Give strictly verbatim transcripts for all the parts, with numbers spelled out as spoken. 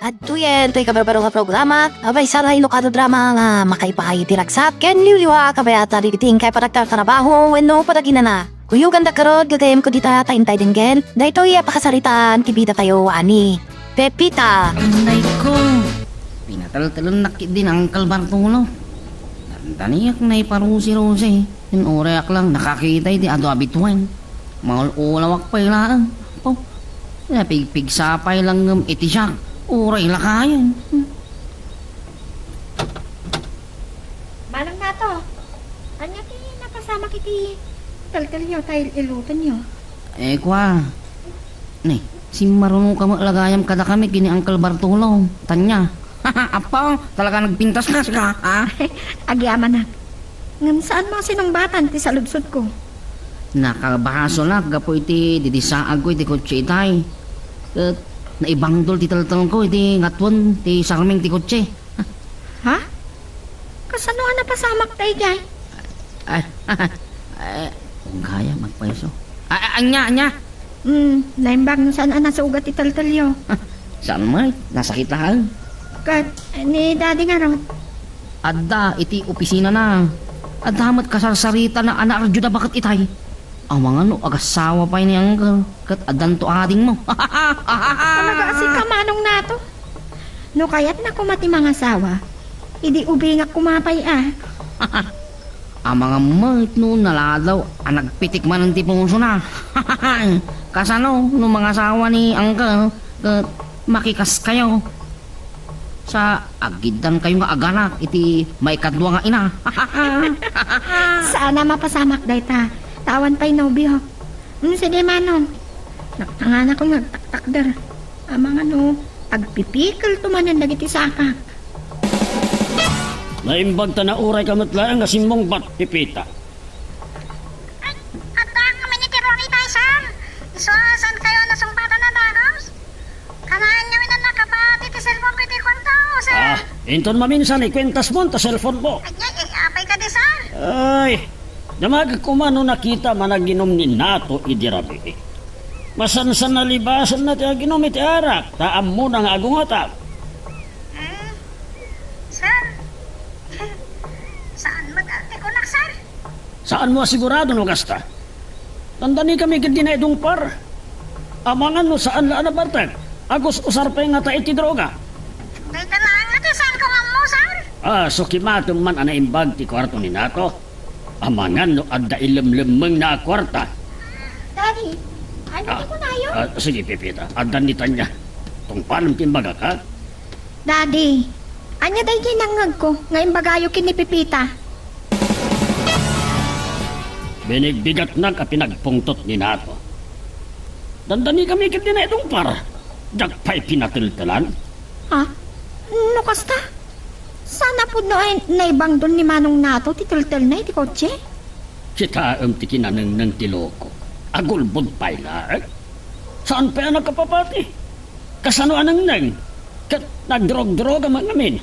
Adtoyen toy kabarbaro nga programa, a maysa nga inukado drama nga makaipaay ti ragsak ken liwliwa a kabayatan dagiti inkay panagtartarabaho wenno panaginana. Kuyoganda garud, gagayyemko dita ta intay denggen daytoy a pakasaritaan ti bidatayo a ni Pepita. Inday ko, pinataltalennak ketdi ni Uncle Bartolo. Dandaniak naiparusi-rusi. Ken urayak lang nakakita iti adu a bituen. Maul-ulawak pay laeng. Apo, napigpigsa pay lang ngem iti siak. Uray lakayen. Manang Nato, ania ti napasamak iti teltelyo ta il-ilutenyo? Eh, kua. Ni, simmarunoka met la gayam kadakami ken ni Uncle Bartolo. Tania. Apo, talaga nagpintas ka, sika, ha? Agyamanak. Ngem saan mo sinungbatan ti saludsodko? Nakabasolak gapu iti didisaagko iti kotse itay. Ket naibangdol ti teltelko iti ngatuen ti sarming ti kotse. Ha? Kasano a napasamak daydiay? Ay, ay, gayam agpayso. A-, a-, ania, ania? Hmm, naimbag no saan a nasugat ti teltelyo. Saan met, nasakit laeng. Ket, ni Daddy ngarud? Adda iti opisinana. Adda met kasarsaritana a naardioda baket itay. Amangan no agassawa pay ni Uncle, ket addanto adingmo. Talaga a sika, Manong Nato. No kayatna koma ti mangasawa, idi ubingak koma pay a. Amangan met no naladaw a nagpitik manen ti pusona. Kasano no mangasawa ni Uncle ket makikaskayo? Sa agiddankayo nga aganak iti maikadua nga ina. Saan a mapasamak dayta, ta awan pay nobio. Hmm, sige, Manong. Naktanganakon nga agtaktakder. Amangan no agpipikelto manen dagiti sakak. Naimbag ta naurayka met laeng nga simmungbat, Pepita. Ay, adda ngamin iti ruar itay, sir. Isu a saankayo a nasungbatan a dagus? Kanayon ngamin a nakabati ti cellphone ko iti kuarto, sir. Ah, inton maminsan, ikuentasmon ta cellphone mo. Ay, ay, ay, apay kadi, sir? Ay, damagek koma no nakita managinum ni Nato idi rabii. Masansan a libasanna ti aginum iti arak, ta ammona nga agungetam. Hmm, sir? Saan met a ti kunak, sir? Saanmo a sigurado no kasta? Dandanikami ketdi naidungpar. Amangan no saan la a nabartek, agus-usar pay ngata iti droga. Dayta laeng ti saanko nga ammo, sir. Ah, so kimatem man a naimbag ti kuarto ni Nato. Amangan no adda ilemlemmengna a kuarta. Daddy, ania ti kunayo? Ah, sige, Pepita. Addan ni Tania. Tungpalem ti imbagak, ha? Daddy, ania daydiay nangngegko nga imbagayo ken ni Pepita? Binigbigatnak a pinagpungtot ni Nato. Dandanikami ketdi naidungpar. Diak pay pinateltelan. Ha? No kasta? Saan a pudno a naibangdol ni Manong Nato ti teltelna iti kotse? Kitaem ti kinanengneng ti loko. Agulbod pay laeng. Saan pay a nakapapati? Kasano a nengneng? Ket nagdrogdroga met ngamin.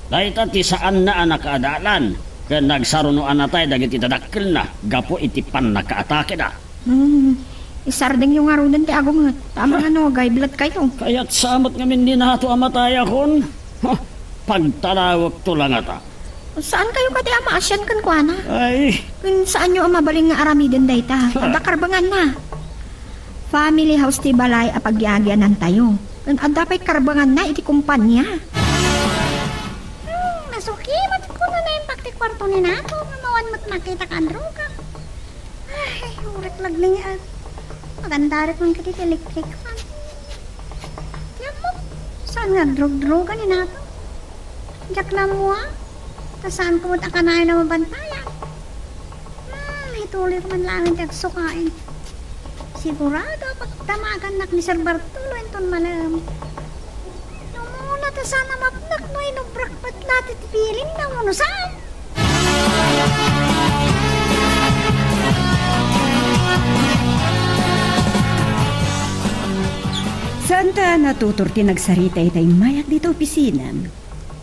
Dayta ti saanna a nakaadalan ken nagsarunoan natay dagiti dadakkelna gapu iti pannakaatakeda. Hmm, isardengyo ngaruden ti agunget. Tama nga no, agay blood kayo. Kayat sa met ngamin ni Nato a matayakon. Ha, pagtalawekto la ngata. Saankayo kadi a maasian kenkuana? Ay. Ken saanyo a mabalin nga aramiden dayta? Adda karbenganna. Family house ti balay a pagyagianantayo. Ken adda pay karbenganna iti kompania. Hmm, nasuki met kuno naimbag ti kuarto ni Nato, ngem awan met makita ken droga. Ay, uray lagni nga. Maganda rin man kadi ti electric fan. Ngem, saan nga drog-droga ni Nato? Diak la ammo, ah. Ta saanko met a kanayon a mabantayan. Hmm, ituloyko man laeng ti agsukaen. Sigurado a pagdamagannak ni Sir Bartolo inton malem. No muna ta saan a mapnek no inubrak met la ti bilinna wenno saan. Saanta a natutor ti nagsarita ita immay dita opisina.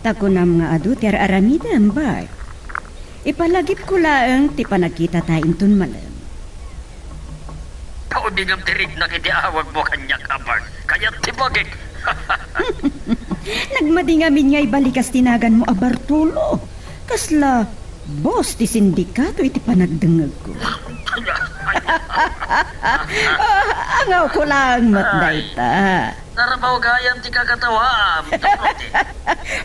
Ta kunam nga adu ti ar-aramidem, Bart. Ipalagipko laeng ti panagkitata inton malem. Kaudingam ti riknak iti awagmo kaniak, Bart. Kayat ti bagik. Nagmadi ngamin nga ibalikas ti naganmo a Bartolo. Kasla boss ti sindikato iti panagdengngegko. Ah, angawko laeng met dayta. Narabaw gayam ti kakatawaam, Rudy.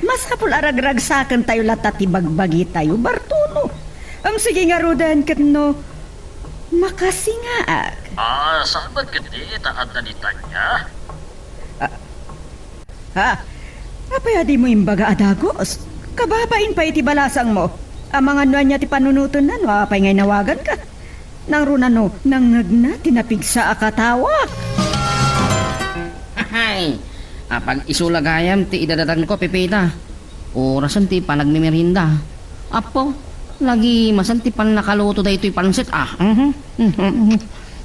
Masapul a ragragsakentayo latta ti bagbagitayo, Bartolo. Am, sige ngaruden ket no makasingaak. Ah, saan met ketdi ta adda ni Tanya? Ah, ha? Apay a dimo imbaga a dagus? Kababain pay iti balasangmo. Amangan no ania ti panunotenna no apay nga inawaganka. Nangruna no nangngegna ti napigsa a katawak. Ay, apag-isu la gayam ti idadatanko, Pepita. Orasen ti panagmimerienda. Apo, lagi masan ti pannakaluto daytoy pansit, ah. Mhm. Mhm.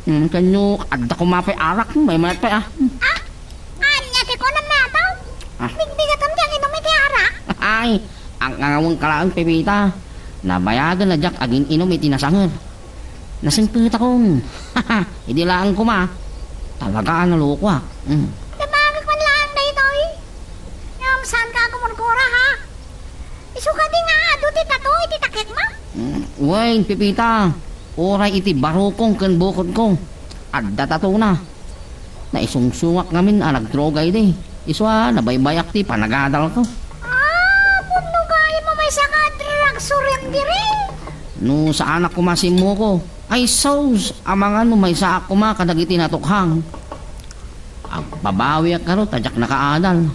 Mm, ken no adda koma pay arak, maymayat pay, ah. Ah, ania ti kunam, Apo? Ah. Bigbigatam ti anginum iti arak? Ay, ang angaweng ka laeng, Pepita. Nabayagen a diak agin-inum iti nasanger. Nasingpetakon. Idi laeng koma. Talaga a nalukoak. Mm. Nabagak man laeng daytoy. Ngem saanka a gumurgura, ha? Isu kadi nga adu ti tato iti takekmo? Mm, wen, Pepita. Uray iti barukong ken bukodko. Adda tatona. Naisungsungak ngamin a nagdroga idi. Isu a nabaybayak ti panagadalko. Ah, punno gayam a maysa ka a drug surrender. No saanak koma simmuko. Ay sus, amangan no maysaak koma kadagiti natukhang. Agbabawiak ngarud ta diak nakaadal.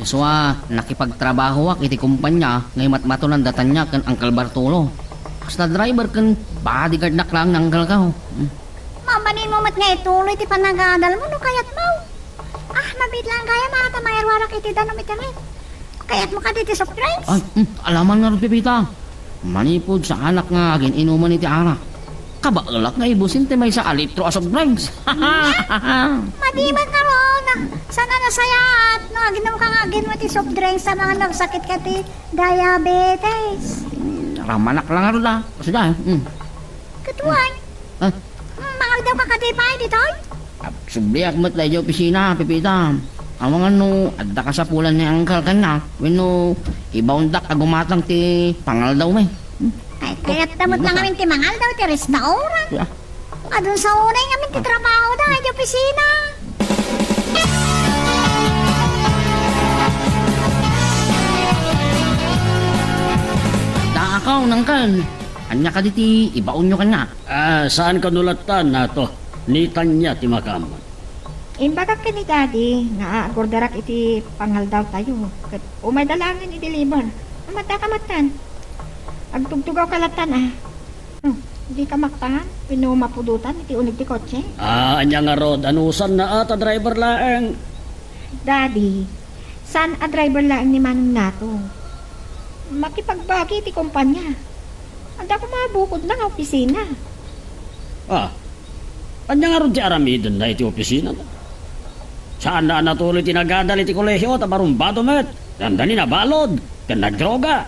Isu a nakipagtrabahoak iti kompania nga imatmatonan da Tanya ken Uncle Bartolo. Kasla driver ken bodyguardnak laeng ni uncle-ko. Hmm. Mabalinmo met nga ituloy ti panagadalmo no kayatmo. Ah, mabiit laeng gayam a ta mairuarak iti danum iti ref. Kayatmo kadi ti soft drinks? Ay, mm, alaman ngarud, Pepita. Manipud saanak nga agin-inuman iti arak. Kabaelak nga ibusin ti maysa a litro a soft drinks. Nya? Madi met ngarud. Saan a nasayaat no aginumka nga agin-inum iti soft drinks, amangan no agsakitka ti diabetes. Mm, ramanak la ngarud, ah. Kasu da, eh. Mm. Ket wen? Ah. Mm, mangaldawka kadi pay ditoy? Agsubliak met la idiay opisina, Pepita. Amangan no adda kasapulan ni uncle kaniak, wenno ibaondak a gumatang ti pangaldawmi. Ay, kayatda met la ngamin ti mangaldaw iti restaurant. Yeah. Adun sa unay ngamin ti trabahoda idiay opisina. Daakaw, uncle. Ania kadi ti ibaonyo kaniak? Ah, saan kano lattan, Nato? Ni Tanya ti makaammo. Imbagak ken ni Daddy nga aagorderak iti pangaldawtayo, ket umayda laengen i-deliver. Amadda ka mattan. Agtugtugawka lattan, a. Hmm, dika maktan wenno mapudotan iti uneg ti kotse? Ah, ania ngarud, anusanna a ta driver laeng? Daddy, saan a driver laeng ni Manong Nato? Makipagbagi iti kompania. Adda koma bukodna nga opisina. Ah, ania ngarud ti aramidenna iti opisina? Saanna a natuloy ti nagadal iti kolehio ta barumbado met. Dandani nabalud ken nagdroga.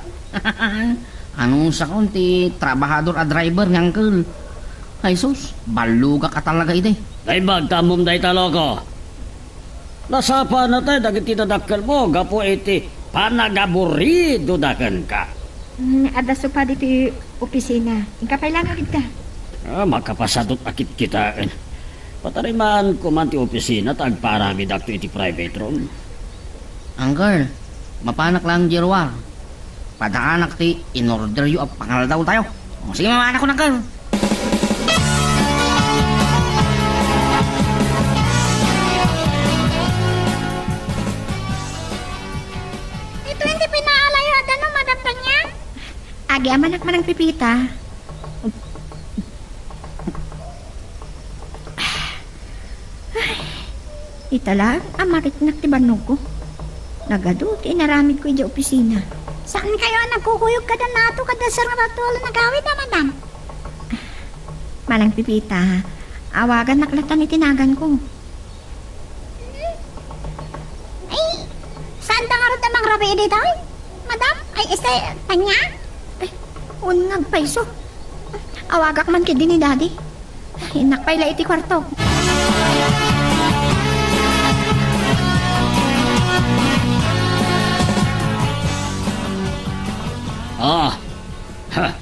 Anusakon ti trabahador a driver nga uncle. Ay sus, ballogak a talaga idi. Naimbag ta ammom dayta, loko. Nasapana tay dagiti dadakkelmo gapu iti panagaburidoda kenka. Mm, adda sofa ditoy opisina. Inka pay laeng agidda. Ah, makapasadut a kitkitaen. Patarimaanko man ti opisina ta agparamidakto iti private room. Uncle, mapanak laeng diay ruar. Padaanak ti inorderyo a pangaldawtayo. O, sige, mamanakon, uncle. Itoy ti pinaalayo a danum, Madam Tanya. Agyamanak, Manang Pepita. Ay, ita laeng a mariknak ti bannogko. Nagadu ti inaramidko idiay opisina. Saankayo a nagkukuyog kada Nato, kada Sir nga Bartolo nagawid a, madam? Manang Pepita, awagannak lattan iti naganko. Ay, saanda ngarud a mangrabii ditoy, madam? Ay, este, Tanya? Ay, un nga agpayso. Awagak man ketdi ni Daddy. Innak pay la iti kuarto. Ah, ha,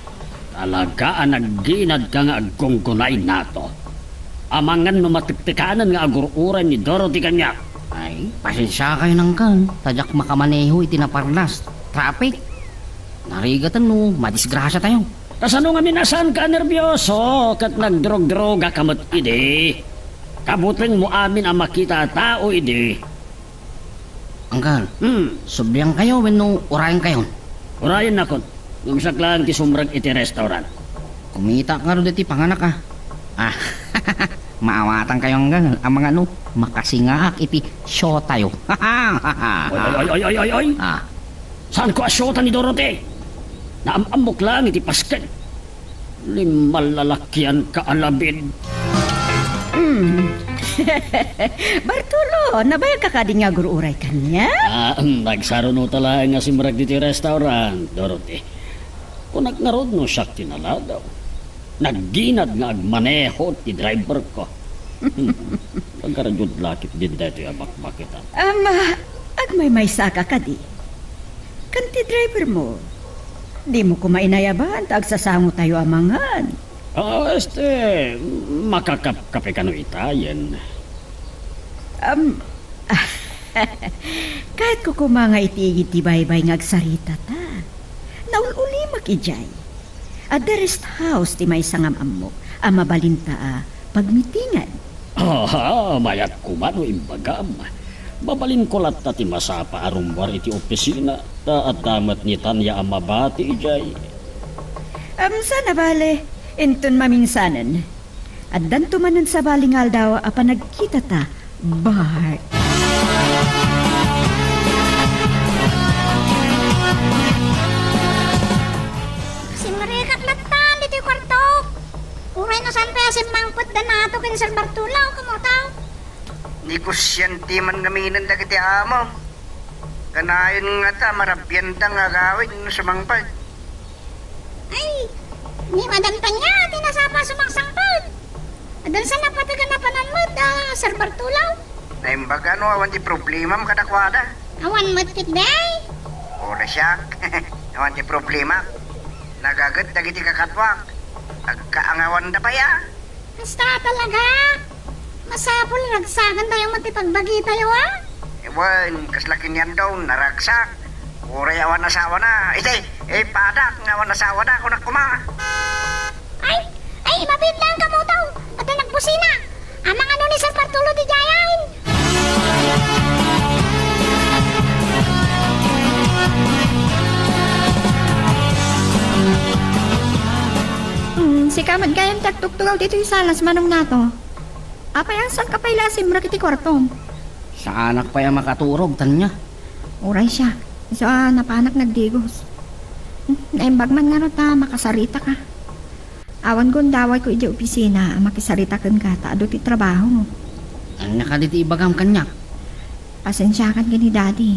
talaga a nagginadka nga aggunggunay, Nato. Amangan no matektekanen nga agur-uray ni Dorothy kaniak. Ay, pasensiakayon, Uncle, ta diak makamaneho iti naparlas, traffic. Narigaten no madisgrasiatayo. Kasano ngamin a saanka a nerbioso ket nagdrogdrogaka met idi? Kabutengmo amin a makita a tao idi. Uncle, Hmm. subliankayo wenno urayenkayon? Urayennakon. Ngem siak laeng ti sumrek iti restaurant. Kumita ngarud iti panganak, a. Ah, maawatankayo, Uncle, amangan no makasingaak iti showtayo. Oy, oy, oy, oy, oy, oy, oy! Ah. Saanko a showta ni Dorothy? Naam-ammok laeng iti pasken. Limmalalakianka a labid. Hmm. Bartolo, nabayagka kadi nga agur-uray kaniak? Ah, hmm, nagsaruno ta laeng a simrek ditoy restaurant, Dorothy. Kunak ngarud no siak ti naladaw. Nagginad nga agmaneho ti driverko. Hmm. Agarjud lakit din daytoy a bakbakitan. Ama, agmaymaysaka kadi? Kan ti drivermo, dimo koma inayaban ta agsasangotayo a mangan. Ah, este, makakapkape kano ita, yen? Am, kayatko koma nga iti igid ti baybay nga agsaritata. Naul-ulimek idiay. Adda rest house ti maysa nga am-ammok a mabalinta a pagmitingan. Aha, mayat koma no imbagam. Mabalinko latta ti masapa a rummuar iti opisina, ta adda met ni Tanya a mabati idiay. Am, saan a bale, inton maminsanen. Addanto manen sabali nga aldaw a panagkitata, Bart. Simrekak lattan ditoy kuartok. Uray no saan pay a simmangpet da Nato ken Sir Bartolo, kamuto? Negosiante man ngaminen dagiti amom. Kanayon ngata, marabianda nga agawid no sumangpet. Ay, ni Madam Tanya ti nasapa a sumangsangpet. Addan sa napategan a panan met, a, Sir Bartolo. Naimbag no awan ti problemam kadakuada. Awan met ketdi. Uray siak. Awan ti problema. Nagaget dagiti kakaduak. Agkaangawanda pay a. Kasta talaga? Masapul a ragsakentayo met ti pagbagitayo, a? Wen, kasla ken ni Andong, naragsak. Uray awan asawana. Iti, ipadak nga awan asawana, kunak koma. Ay, ay, mabiit laeng kamuto. Adda nagbusina. Amangan no ni Sir Bartolo ti diay. Hmm, sika met gayam ti agtugtugaw ditoy salas, Manong Nato. Apay a saanka pay la a simrek iti kuartom? Saanak pay a makaturog, Tanya. Uray siak. Isu a napanak nagdigos. Hmm, naimbag man ngarud ta makasaritaka. Awan gundawayko idiay opisina a makisarita kenka ta adu ti trabaho. Ania kadi ti ibagam kaniak? Pasensiakan ken ni Daddy.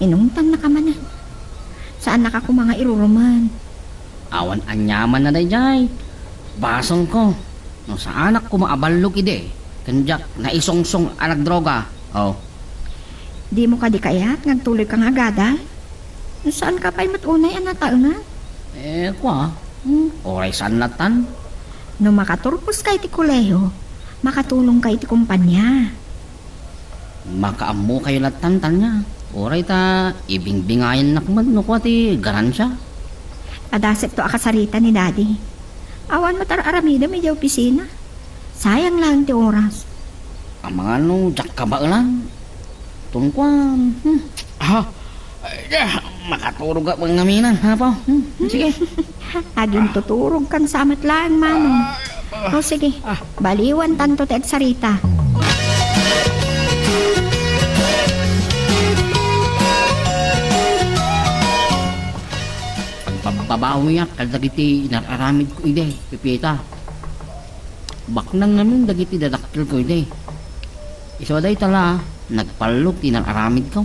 Inungtannaka manen. Saannaka koma nga irurumen. Awan aniamanna daydiay. Basolko. No saanak koma a ballog idi, ken diak naisungsong a nagdroga. Oh. Dimo kadi kayat nga agtuloyka nga agadal? Saanka pay met unay a nataengan? Eh, kua, hmm, uray saan lattan. No makaturposka iti kolehiyo, makatulongka iti kompania. Makaammokayo lattan, Tanya. Uray ta ibingbingayannak met no kua ti garansia. Padasipto a kasarita ni Daddy. Awan met ar-aramidem idiay opisina. Sayang laeng ti oras. Amangan no diak kabaelan. Tungkuan. Hmm. Ah, ay, ah, makaturog ak ngamin, ha, Pao? Hmm, hmm. Sige. Agintuturogkan sa met laeng, Manong. Ah, ah. O, sige. Ah. Baliwantanto ti agsarita. Agpabbabawiak kadagiti inar-aramidko idi, Pepita. Baknang ngamin dagiti dadakkelko idi. Isu a dayta la, nagpallog ti inar-aramidko.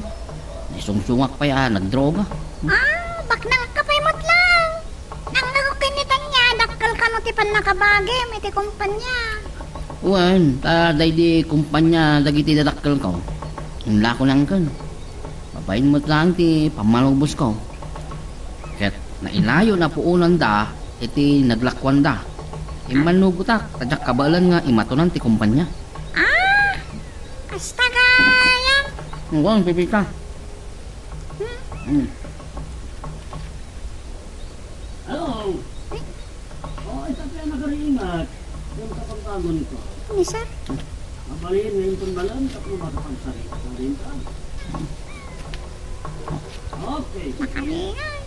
Naisungsongak pay a nagdroga. Ah, baknangka pay met laeng. Nangngegko ken ni Tanya, dakkel kano ti pannakabagim iti kompania. Wen, ta daydi kompania dagiti dadakkelko. Imlako laeng ken. Babaen met laeng ti pammalubosko. Nailayo na puonanda iti naglakuanda. Immannugotak, ta diak kabaelan nga imatonan ti kompania. Ah! Kasta gayam! Ngem, Pepita. Hmm? Hmm. Hello! Oh, ita kaya nagariingat? Yung kapagtagon ko. Ni sir? Mabalin na yung pagbalam, tapos makapagsarita ko rin ka. Okay, sige. Makalingan.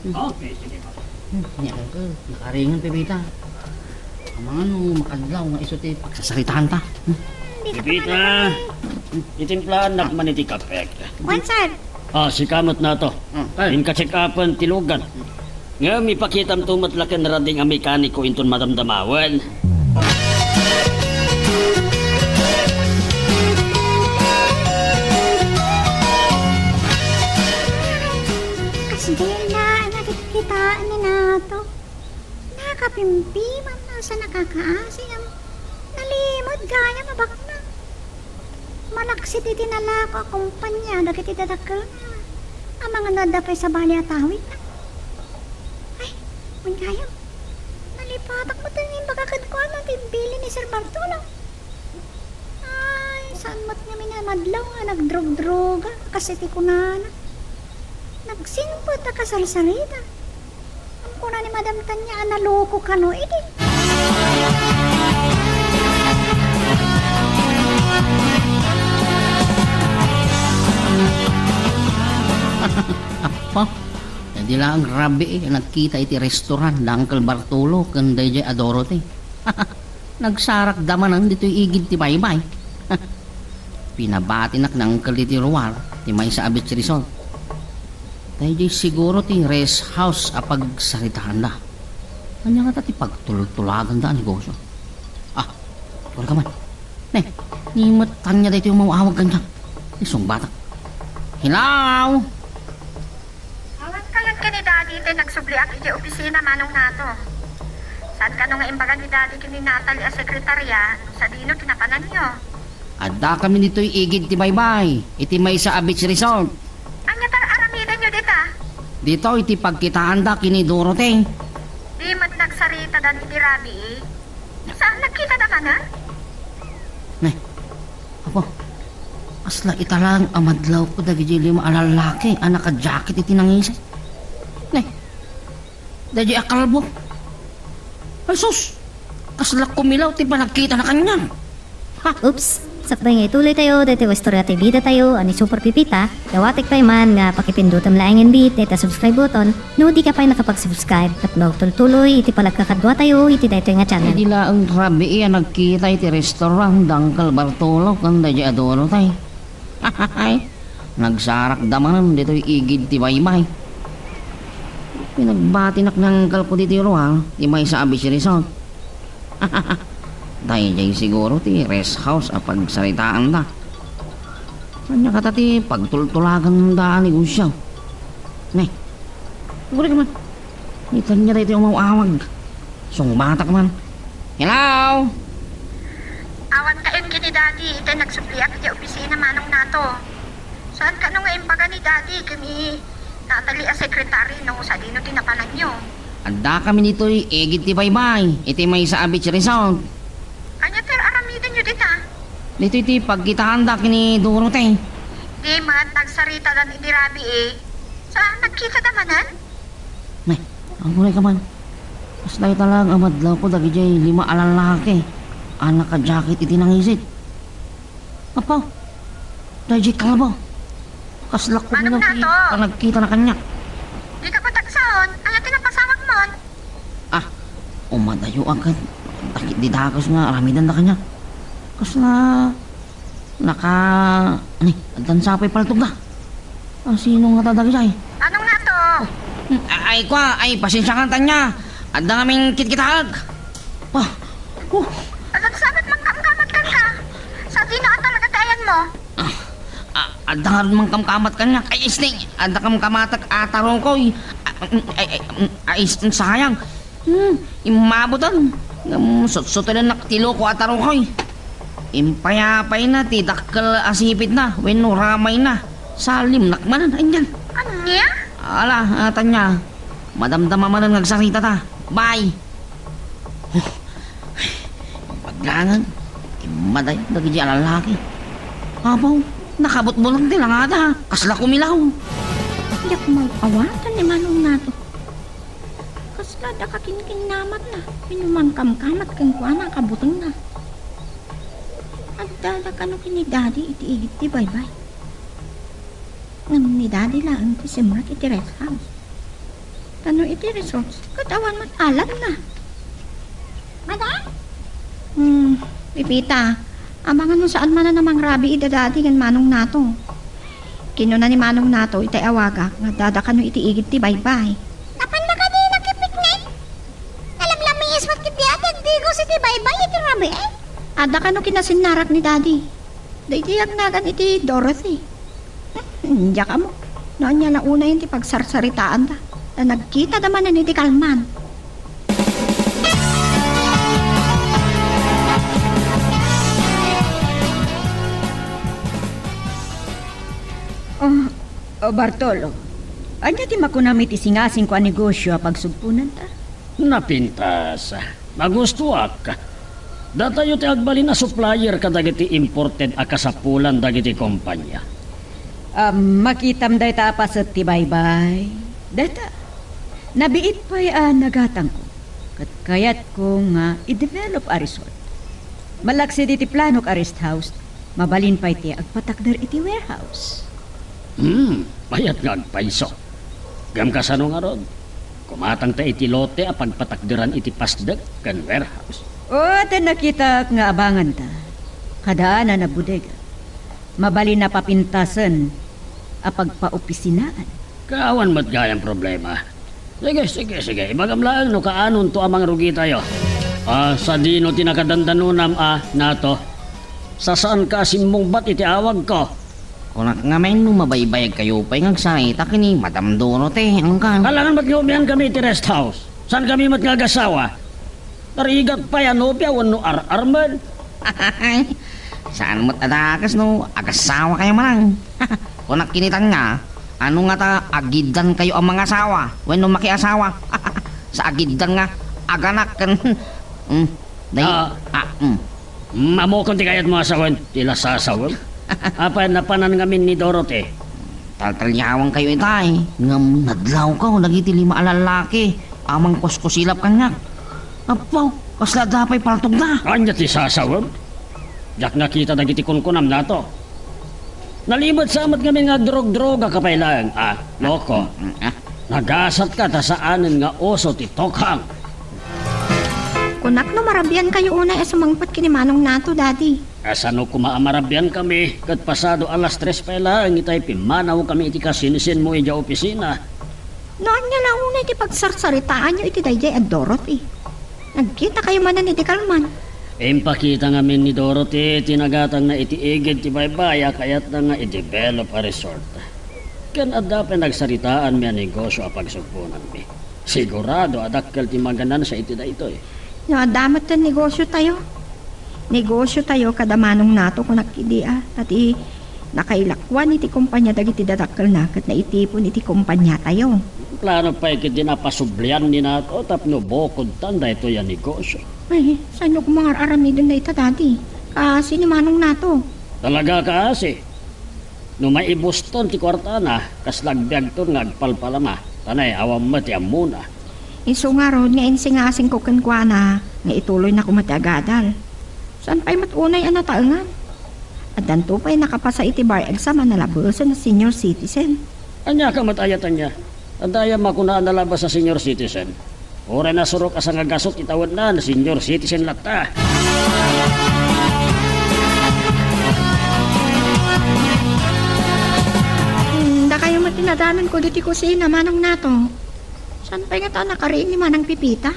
Okay, sige, papa. Hmm, yan, uncle. Nakaringan, Pepita. Amangan no makadlaw nga isu ti pagsasaritaan ta. Hmm. Pepita! Itimplaannak man iti kape. Wen, sir. Ah, sika met nato. Hmm. Inka-check-upan ti lugan. Ngem ipakitamto met la ken rading a mekaniko inton madamdamawen. Kasdi la a nakitkitaan ni Nato. Nakapimpiman na sa nakakaasi, ngem nalimod gayam a baknang. Malaksid iti nalako a kompania dagiti dadakkelna. Amangan no adda pay sabali a tawid. Ay, wen gayam. Nalipatak met ti imbagak kenkuana ti bilin ni Sir Bartolo. Ay, saan met ngamin a madlaw nga nagdrugdruga, kas iti kunana. Nagsingpet a kasarsarita. Kuna ni Madam Tanya a naloko kano idi. Apo, idi laeng rabii a nagkita iti restaurant da Uncle Bartolo ken daydiay a Dorothy. Nagsarakda manen ditoy igid ti baybay. Pinabatinak ni Uncle ditoy ruar ti maysa a beach resort. Daydiay siguro ti rest house a pagsaritaanda. Ania ngata ti pagtultulaganda a negosio? Ah, kuan ka man. Ne, ni met Tanya daytoy umaw-awag kaniak. Isungbatak. Hello? Awan kayon ken ni Daddy ti nagsubliak iti opisina, Manong Nato. Saan kano nga imbaga ni Daddy ken ni Natalie a sekretarya no sadino ti napananyo? Addakami ditoy igid ti baybay, iti maysa a beach resort. Ania ti ar-aramidenyo dita? Ditoy ti pagkitaanda ken ni Dorothy. Di met nagsaritadan idi rabii? Saan nagkitada manen? Ne, apo, kasla ita laeng a madlawko dagiti lima a lallaki a naka-jacket iti nangisit. Ne, daydiay a kalbo. Ay sus, kasla kumilaw ti panagkitana kaniak. Ha? Oops! Sakbay nga ituloy tayo daytoy nga istorya ti bida tayo a ni Super Pipita, dawatek pay man nga pakipindutem laengen bi dayta subscribe button no di ka pay nakapag-subscribe tapno agtultuloy iti panagkakadua tayo iti daytoy nga channel. Idi laeng rabii a nagkita iti restaurant da Uncle Bartolo ken daydiay a Dorothy. Nagsarakda manen ditoy igid ti baybay. Pinagbatinak ni Uncle ko ditoy ruar ti maysa a beach resort. Daydiay siguro ti rest house a pagsaritaanda. Ania kata ti pagtultulaganda a negosio? Ne, agurek man. Ni Tanya daytoy umaw-awag. Sungbatak man. Hello? Awan kayon ken ni Daddy iti nagsubliak iti opisina, Manong Nato. Saan kano nga imbaga ni Daddy ken ni Natalie a sekretary no sadino ti napananyo? Addakami ditoy igid ti baybay, iti maysa a beach resort. Ania ti ar-aramidenyo dita? Ditoy ti pagkitaanda ken ni Dorothy. Di met nagsaritadan idi rabii. Saan nagkitada manen? Nay, agurek man. Kasla ita laeng a madlawko dagiti lima a lallaki a naka-jacket iti nangisit. Apo, daydiay kalbo. Kasla kumilaw ti panagkitana kaniak. Dika patagsaon, ania ti napasawagmon? Ah, umadayo agad. Dagiti dakes nga aramidenda kaniak. Kasla naka-, ani, addan sa pay paltogda. Ah, sino ngata dagiti? Manong Nato? Hmm, a-, ay, kua, ay, pasensiakan, Tanya. Adda ngamin kitkitaek. Ah, oh. Agagsabat, mangkamkamat kenka. Sadino a talaga ti ayanmo? Ah, ah, adda ngarud mangkamkamat kaniak. Ay, isni, adda kamkamatek a tarukoy. Ah, mm, ay, ay, mm, ay, is-, mm, sayang. Hmm, immabutan. Ngem sutsutelennak ti loko a tarukoy. Impayapayna ti dakkel a sipitna wenno ramayna. Salimnak manen, anian. Ania? Ala, a, Tanya. Madamdama manen nga agsaritata. Bye. Huh. Paglangen, immadayo dagiti a lallaki. Apo, nakabutbuteng ti langada. Kasla kumilaw. Diak maawatan ni Manong Nato. Kasla adda kakinkinnamatna. Wenno mangkamkamat kenkuana a kabutengna. Addada kano ken ni Daddy iti igid ti baybay. Ngem ni Daddy laeng ti simrek iti rest house. Ta no iti resort, ket awan met alanna. Madam? Hmm, Pepita, amangan no saan manen a mangrabii da Daddy ken Manong Nato. Kinuna ni Manong Nato iti awagak nga addada kano iti igid ti baybay. Napanda kadi nakipiknik? Nalamlamiis met ketdi a ti agdigos iti baybay iti rabii? Adda kano kinasinnarak ni Daddy. Daydi agnagan iti Dorothy. Diak ammo no ania la unayen ti pagsarsaritaanda. Ta nagkitada manen iti kalman. Oh, oh, Bartolo, ania ti makunam iti singasingko a negosio a pagsugponanta? Napintas. Nagustoak. Datayo ti agbalin a supplier kadagiti imported a kasapulan dagiti kompania. Ah, makitam dayta a paset ti baybay. Dayta, nabiit pay a nagatangko. Ket kayatko nga i-develop a resort. Malaksid iti planok a rest house, mabalin pay ti agpatakder iti warehouse. Hmm, payat nga agpayso. Ngem kasano ngarud? Kumatangta iti lote a pagpatakderan iti pasdek ken warehouse. O, ta nakitak nga abanganta. Kaadaan a bodega. Mabalin a papintasen a pagpaopisinaan. Kaawan met gayam problema. Sige, sige, sige. Ibagam laeng no kaanonto a mangrugitayo. Ah, sadino ti nakadandanonam a, Nato? Sasaanka a simmungbat iti awagko? Kunak ngamin no mabaybayagkayo pay nga agsarita ken ni Madam Dorothy, angkan. Alangan met nga umiankami iti rest house. Saankami met nga agassawa? Narigat pay a nobia wenno ar-armed? Saan met a dakes no agassawakayo manen. Kunak ken ni Tanya, ano ngata, agiddankayo a mangasawa wenno makiasawa? Sa agiddan nga aganak ken, mm, day-, Ah. ah, mm. Mm, ammokon ti kayatmo a sawen, ti la sasawem. Apay, napanan ngamin ni Dorothy? Taltaliawankayo itay, ngem nadlawko dagiti lima a lallaki a mangkuskusilap kaniak. Apo, kasla adda pay paltogda. Ania ti sasawem? Diak nakita dagiti kunkunam, Nato. Nalimed sa met ngamin nga agdrogdroga ka pay laeng, a, loko. Mm, ah. Nagasatka ta saanen nga uso ti tokhang. Kunak no marabiankayo unay a sumangpet ken ni Manong Nato, Daddy. Kasano koma a marabiankami ket pasado alas tres pay laeng itay pimmanawkami iti kasinsinmo idiay opisina? No ania la unay ti pagsarsaritaanyo iti daydiay a Dorothy? Nagkitakayo manen iti kalman. Impakita ngamin ni Dorothy ti nagatangna iti igid ti baybay a kayatna nga i-develop a resort. Ken adda pay nagsaritaanmi a negosio a pagsugponanmi. Sigurado a dakkel ti maganansia iti daytoy. No adda met ti negosiotayo. Negosiotayo kada Manong Nato, kunak idi, a, ta ti nakailakuan iti kompania dagiti dadakkelna ket naitipon iti kompaniatayo. Plano pay ketdi a pasublian ni Nato tapno bukodtan daytoy a negosio. Ay, saanyo koma nga ar-aramiden dayta, Daddy? Kaasi ni Manong Nato. Talaga kaasi. No maibuston ti kuartana, kasla agbiagton nga agpalpalama, ta nay awan met ti ammona. Isu ngarud nga insingasingko kenkuana nga ituloyna koma ti agadal. Saan pay met unay a nataengan? Addanto pay nakapasa iti bar exam a nalabesen a senior citizen. Ania ka met aya, Tanya? Adda aya makuna a nalabes a senior citizen? Uray nasurok a sangagasut ti tawenna, senior citizen latta. Hmm, dakayo met ti nadanonko ditoy kusina, Manong Nato. Saan pay ngata a nakariing ni Manang Pepita?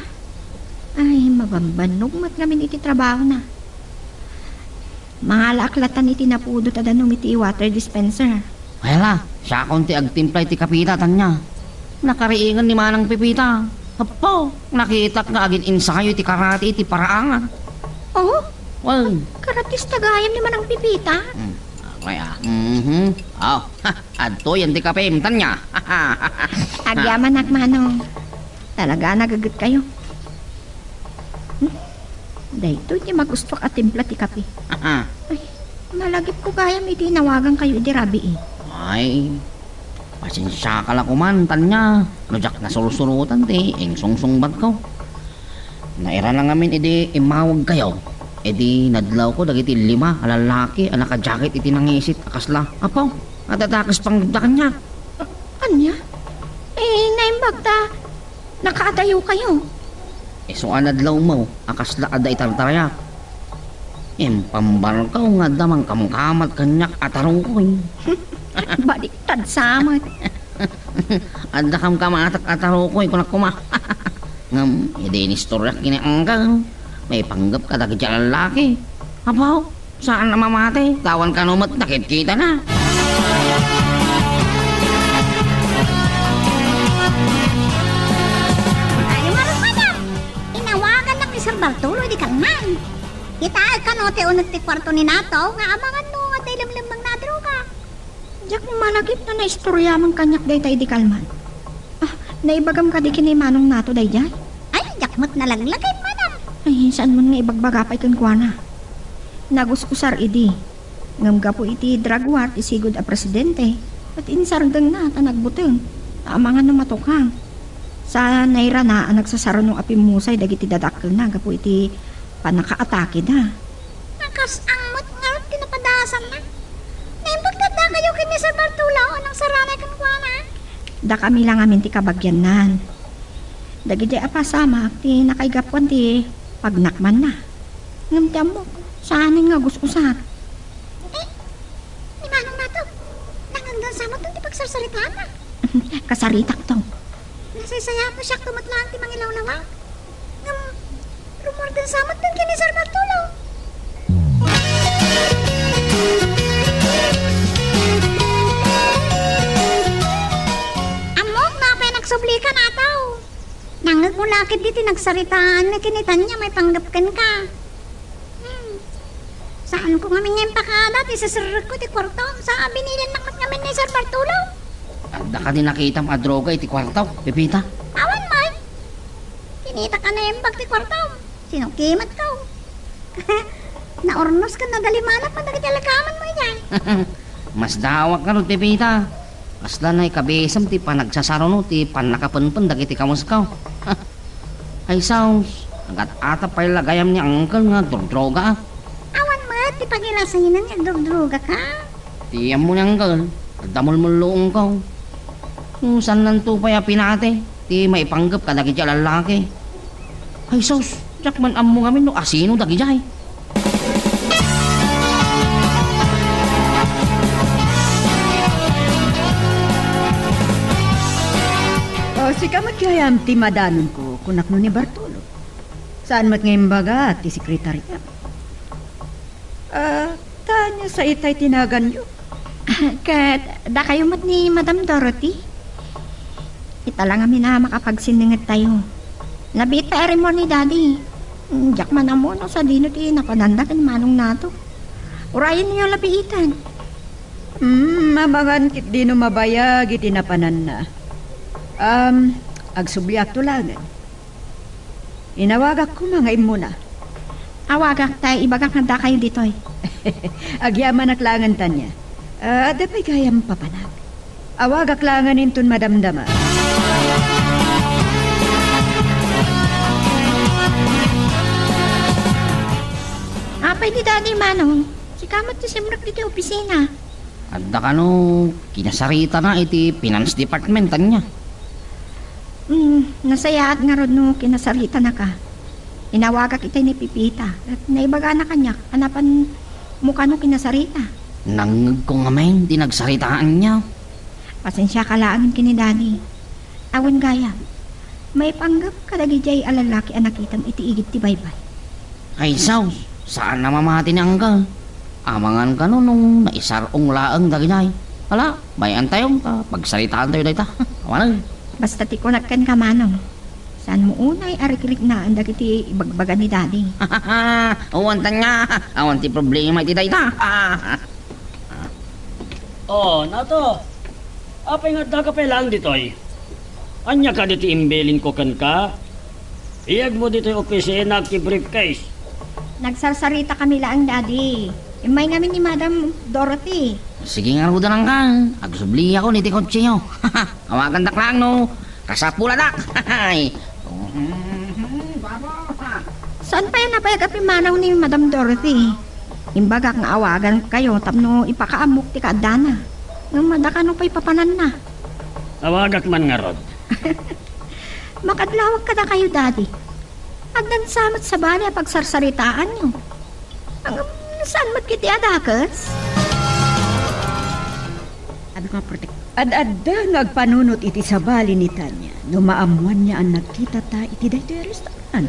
Ay, mabambannog met ngamin iti trabahona. Mangalaak latan iti napudot a danum iti water dispenser. Hala, siakon ti agtimpla iti kapita, Tanya. Nakariingen ni Manang Pepita. Apo, nakitak nga agin-ensayo iti karate iti paraangan. Oh? Well, karatista gayam ni Manang Pepita? Hmm. Ay, ah. Mhm. Oh, ha, adtoyen ti kapem, Tanya. Agyamanak, Manong. Talaga, nagaget kayo. Hmm? Daytoy ti magustuak a timpla ti kape. Ay, malagipko gayam iti inawagan kayo idi rabii. Ay, pasensiaka la koman, Tanya, no diak nasursurotan ti ingsungsungbatko. Nairana ngamin idi immawag kayo, idi nadlawko dagiti lima a lallaki a nakajaket iti nangisit a kasla, apo, a dadakes panggepda kaniak. Ania? Eh, naimbag ta nakaadayo kayo. Isu a nadlawmo a kasla adda itartarayak. Impambarkaw nga adda mangkamkamat kaniak a tarukoy. Baliktad sa met. Adda kamkamatak a tarukoy, kunak koma. Ngem, idi inistoriak ken ni Anggang, maipanggep kadagiti a lallaki. Apo, saan a mamati, ta awan kano met nakitkitana. Ay, madam! Inawagannak ni Sir Bartolo idi kalman. Kitaek kano ti uneg ti kuarto ni Nato nga amangan no adda ilemlemmengna a droga. Diak malagip ta naistoryaman kaniak dayta idi kalman. Ah, naibagam kadi ken ni Manong Nato daydiay? Ay, diak met nalaglagip, madam. Ay, saan man nga ibagbaga pay kenkuana. Nagus-usar idi. Ngem gapu iti drug war ti sigud a presidente, ket insardengna ta nagbuteng, ta amangan no matukang. Sa nairana a nagsasaruno a pimmusay dagiti dadakkelna gapu iti pannakaatakeda. Nakas-ang met ngarud ti napadasanna. Naimbag ta addakayo ken ni Sir Bartolo a nangsaranay kenkuana? Dakami la ngamin ti kabagiannan. Dagidi a pasamak ti nakaigapuan ti pagnakmanna. Ngem ti ammok, saanen nga gus-usar. Eh, ni Manong Nato, nangngegdan sa met ti pagsarsaritaanna. Kasaritakto. Nasaysayaat no siakto met laeng ti mangilawlawa. Ngem, rummuarden sa met ken ni Sir Bartolo. Ammok, no apay nagsublika, Nato. Nangngegmo la ketdi ti nagsaritaanmi ken ni Tanya maipanggep kenka. Hmm. Saanko ngamin nga impakada ti siserrekko ti kuartom sa binilinnak met ngamin ni Sir Bartolo. Adda kadi nakitam a droga iti kuarto, Pepita? Awan met. Kinitak a naimbag ti kuartom. Sinukimatko. Naurnos ken nadalimanak met dagiti alkamanmo idiay. Masdaawak ngarud, Pepita. Kasla naikabisem ti panagsasaruno ti pannakapenpen dagiti kamusko. Ay, sus, nagat-atap pay la gayam ni Uncle nga agdrudruga. Awan met ti pagirasinen nga agdrudrugaka. Ti ammo ni Uncle, adda mulmulluongko. No saannanto pay a pinati ti maipanggep kadagiti a lallaki. Ay, sus, diak man ammo ngamin no asino dagidiay. O, sika met gayam ti madanonko, kunak no ni Bartolo. Saan met nga imbaga ti sekretariam? Ah, Tanya sa itay ti naganyo? Ket dakayo met ni Madam Dorothy? Ita la ngamin a makapagsinningedtayo. Nabiit pay a rimmuar ni Daddy. Diak man ammo no sadino ti napananda ken Manong Nato. Urayenyo la biiten. Hmm, amangan ketdi no mabayag iti napananna. Um, agsubliakto laengen. Inawagak koma nga immuna. Awagak ta ibagak nga dakayo ditoy. Agyamanak laengen, Tanya. Ah, adda pay gayam papanag. Awagak laengen inton madamdama. Apay ni Daddy, Manong? Sika met ti simrek ditoy opisina. Adda kano kinasaritana iti finance department, ania? Hmm, nasayaat ngarud no kinasaritanaka. Inawagak itay ni Pepita, ket naibagana kaniak a napanmo kano kinasarita. Nangngegko ngamin ti nagsaritaanyo. Pasensiaka laengen ken ni Daddy. Awan gayam, maipanggep kadagidiay a lallaki a nakitam iti igid ti baybay. Ay, sus, saan a mamati ni Angga. Amangan kano no naisar-ong laeng dagidiay. Ala, bay-antayo ta pagsaritaantayo dayta. Awanen. Basta ti kunak kenka, Manong, saanmo unay a rikriknaan dagiti ibagbaga ni Daddy. Awan, Tanya, awan ti problema iti dayta. Oh, Nato. Apay nga addaka pay laeng ditoy? Ania kadi ti imbilinko kenka? Biagmo ditoy opisina ti briefcase. Nagsarsarita kami laeng, Daddy. Immay ngamin ni Madam Dorothy. Sige ngaruden, Angkal. Agsubliakon iti kotseo. Awagandak laeng no kasapuladak. Saan pay a nabayag a pimmanaw ni Madam Dorothy? Imbagak nga awagankayo tapno ipakaammok ti kaaddana. Ngem adda kano pay papananna. Awagak man ngarud. Makadlawag kadakayo, Daddy. Addan sa met sabali a pagsarsaritaanyo. Ngem saan met ketdi a dakes? Ano nga protek-, ad-adda nga agpanunot iti sabali ni Tanya no maammoanna a nagkitata iti daytoy a restaurant.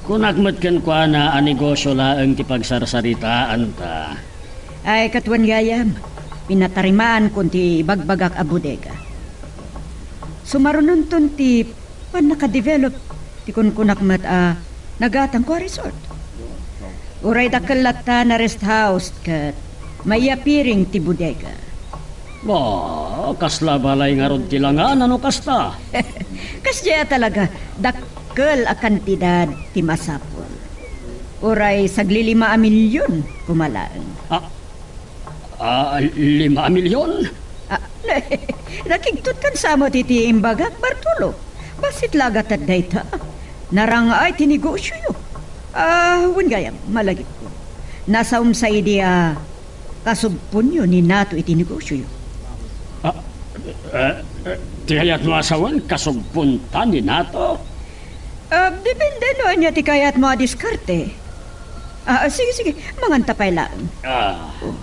Kunak met kenkuana a negosio laeng ti pagsarsaritaanta. Ay, ket wen gayam, pinatarimaanko ti ibagbagak a bodega. Sumarunonton ti pannakadevelop ti kunkunak met a nagatangko a resort. Uray dakkel latta a rest house ket maiyapiring ti bodega. Ba, kasla balay ngarud ti langana no kasta? Kasdiay a talaga, dakkel a kantidad ti masapul. Uray saglilima a milyon koma laeng. Ah, ah, lima a milyon? Ah, nakigtot kan sa met iti imbagak, Bartolo. Bassit la a gatad dayta. Narang-ay ti negosioyo. Ah, wen gayam, malagipko. Nasaom sa idi a kasugponyo ni Nato iti negosioyo. Ah, eh, eh, ti kayatmo a sawen kasugponta ni Nato? Ah, depende no ania ti kayatmo a diskarte. Ah, sige, sige. Manganta pay laeng. Ah. Oh,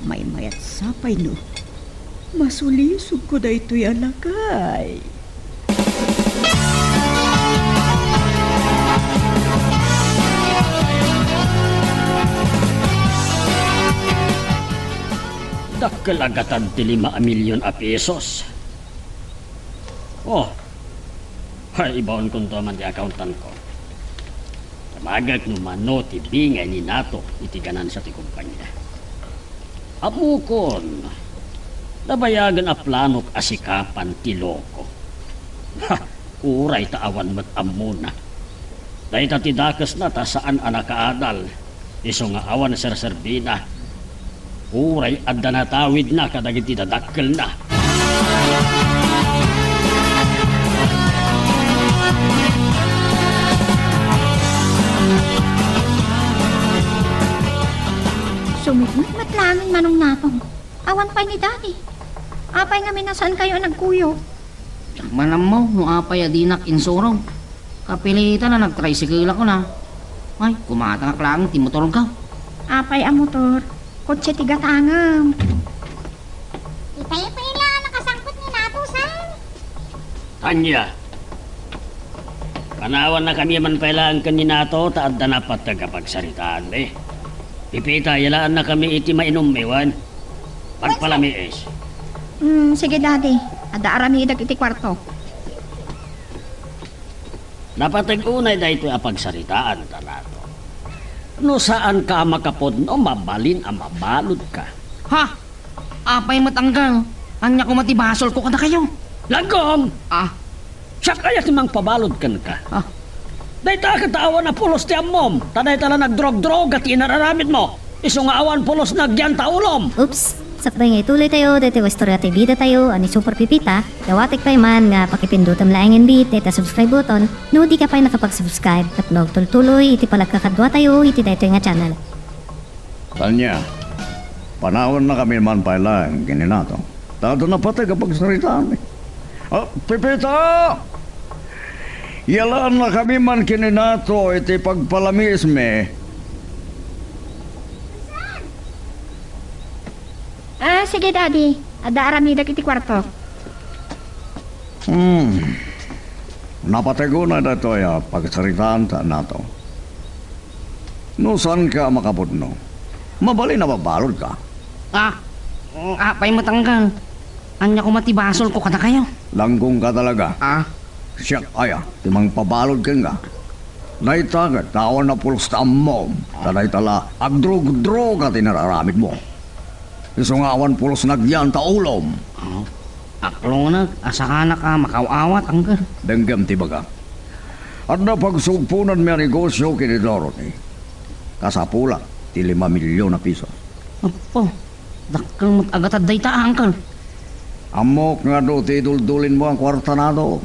maymayat sa pay no. Masulisogko daytoy a lakay. Dakkel a gatad ti lima a milyon a pesos. Oh, hay, ibaonkonto man ti accountantko. Damagek no mano ti bingay ni Nato iti ganansia ti kompania. Ammokon, nabayagen a planok a sikapan ti loko. Ha, uray ta awan met ammona. Dayta ti dakesna ta saan a nakaadal, isu nga awan serserbina. Uray adda natawidna kadagiti dadakkelna. Sumipnget met laeng ni Manong Natong. Awan pay ni Daddy. Apay ngamin a saankayo a nagkuyog? Diak man ammo no apay a dinak insurog. Kapilitan a nagtricycle-akon a. Ay, kumatangak laeng ti motorko. Apay a motor? Kotse ti gatangem. Itay pay la a nakasangpet ni Nato, sir. Ania? Panawannakami man pay laeng ken ni Nato ta adda napateg a pagsaritaanmi. Pipita, yallaannakami iti mainummi wen pagpalamiis. Mm, sige, Daddy. Adda aramidek iti kuarto. Napateg unay daytoy a pagsaritaanta, Nato. No saanka a makapudno, mabalin a mabaludka. Ha? Apay met, Angkal? Ania koma ti basolko kadakayo? Lagom! Ah. Siak aya ti mangpabalud kenka. Ah. Dayta ket awan a pulos ti ammom, ta dayta la nagdrogdroga ti inararamidmo. Isu nga awan pulos nagyanta ulom. Oops! Sakbay nga ituloy tayo daytoy nga istorya ti bida tayo a ni Super Pipita, dawatek pay man nga pakipindutem laeng inbit dayta subscribe button no di ka pay nakapag-subscribe tapno agtultuloy iti panagkakaduatayo iti daytoy nga channel. Tanya, panawannakami man pay laeng ken ni Nato. Ta adda napateg a pagsaritaanmi. Ah, Pipita! Yallaannakami man ken ni Nato iti pagpalamiismi. Ah, sige, Daddy. Adda aramidek iti kuarto. Hmm. Napateg unay daytoy a pagsaritaanta, Nato. No saanka a makapudno, mabalin a mabaludka. Ah, apay met, Angkal? Ania koma ti basolko kadakayo? Langgongka talaga. Ah? Siak aya ti mangpabalud kenka. Dayta ket awan a pulos ti ammom, ta dayta la agdrogdroga ti inararamidmo. Isu nga awan pulos nagyan ta ulom. Oh, aklongek a saanak a makaaw-awat, Uncle. Denggem ti ibagak. Adda pagsugponanmi a negosio ken ni Dorothy. Kasapulan ti lima milyon a pisos. Apo, dakkel met a gatad dayta, Uncle. Ammok nga adu ti iduldulinmo a kuarta, Nado.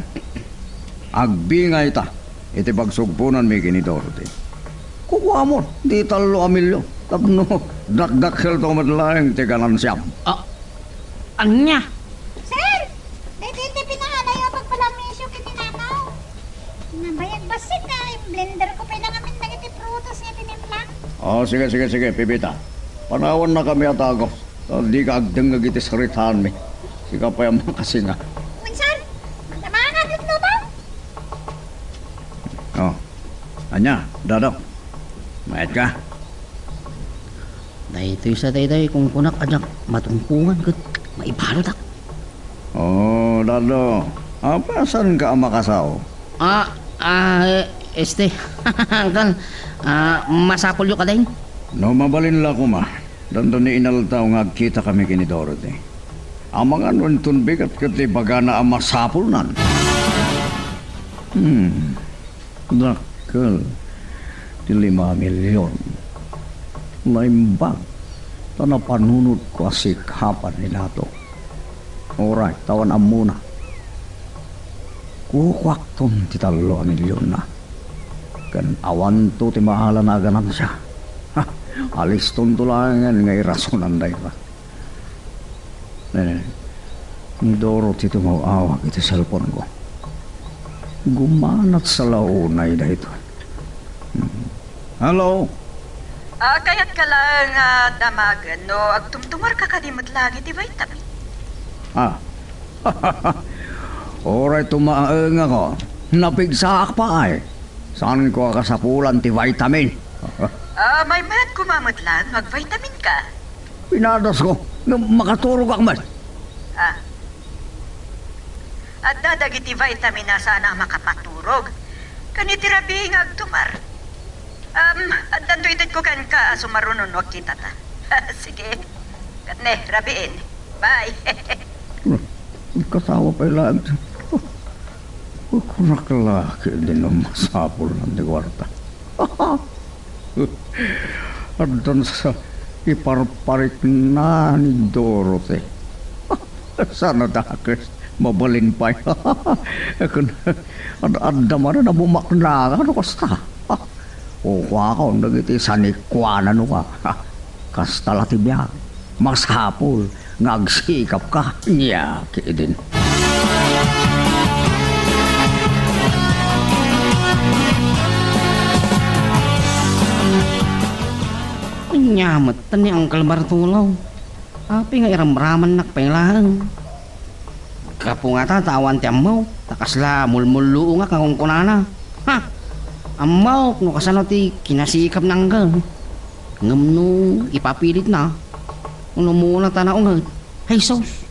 Agbingayta iti pagsugponanmi ken ni Dorothy. Kukuamon ti tallo a milyon tapno dakdakkelto met laeng ti ganansiam. Ah, ania? Sir, daytoy ti pinahanayo a pagpalamesio ken ni Nado. Nabayag bassit a imblender ko pay la ngamin dagiti prutas nga tinimpla. Oh, sige, sige, sige, Pepita. Panawannakami a tagos. Ta dika agdengngeg iti saritaanmi. Sika pay a makasinga. Wen, sir, madama nga agluto. Oh. Ania, Dado? Mayat ka? Daytoy sa daytoy, kunkunak a diak matungpongan ket maibarudak. Oh, Dado. Apay a saanka a makasao? Ah, ah, este, Uncle, ah, masapulyo kadi? No mabalin la koma, danton ni inaldaw nga agkitakami ken ni Dorothy. Amangan no inton bigat ket ibagana a masapulnan. Hmm. Dakkel ti lima a milyon. Naimbag ta napanunotko a sikapan ni Nado. Uray, ta awan ammona. Kukuakton ti tallo a milyonna. Ken awanto ti maalana a ganansia. Ha, alistonto laengen nga irasonan dayta. Eh, ni Dorothy ti umaw-awag iti cellphone-ko. Gumanat sa la unay daytoy. Hmm. Hello? Ah, kayatka laeng nga damagen no agtumtumarka kadi met la iti vitamin? Ah. Uray tumaengako, napigsaak pay. Saanko a kasapulan ti vitamin. Ah, maymayat koma met laeng no agvitaminka. Pinadasko, ngem makaturogak met. Ah. Adda dagiti vitamin a saan a makapaturog. Ken iti rabii nga agtumar. Um, addanto itedko kenka a sumaruno no agkitata. Sige. Ket ne, rabiin. Bye. Nagkasawa pay laeng ti, oh, kunak la ketdin no masapulnan ti kuarta. Addan sa iparparikna ni Dorothy. Saan a dakes, mabalin pay. Ken ad-, adda manen a bumaknaka no kasta. Kukuakon dagiti sanikuanano ka. Kasta la ti biag. Masapul nga agsikapka. Nia, ketdin. Ania met ni Uncle Bartolo? Apay nga iramramannak pay laeng? Gapu ngata ta awan ti ammok, ta kasla mulmulluongak nga kunkunana. Ha! Ammok no kasano ti kinasikapna, Uncle. Ngem no ipapilitna, no umuna ta naunget, ay sus,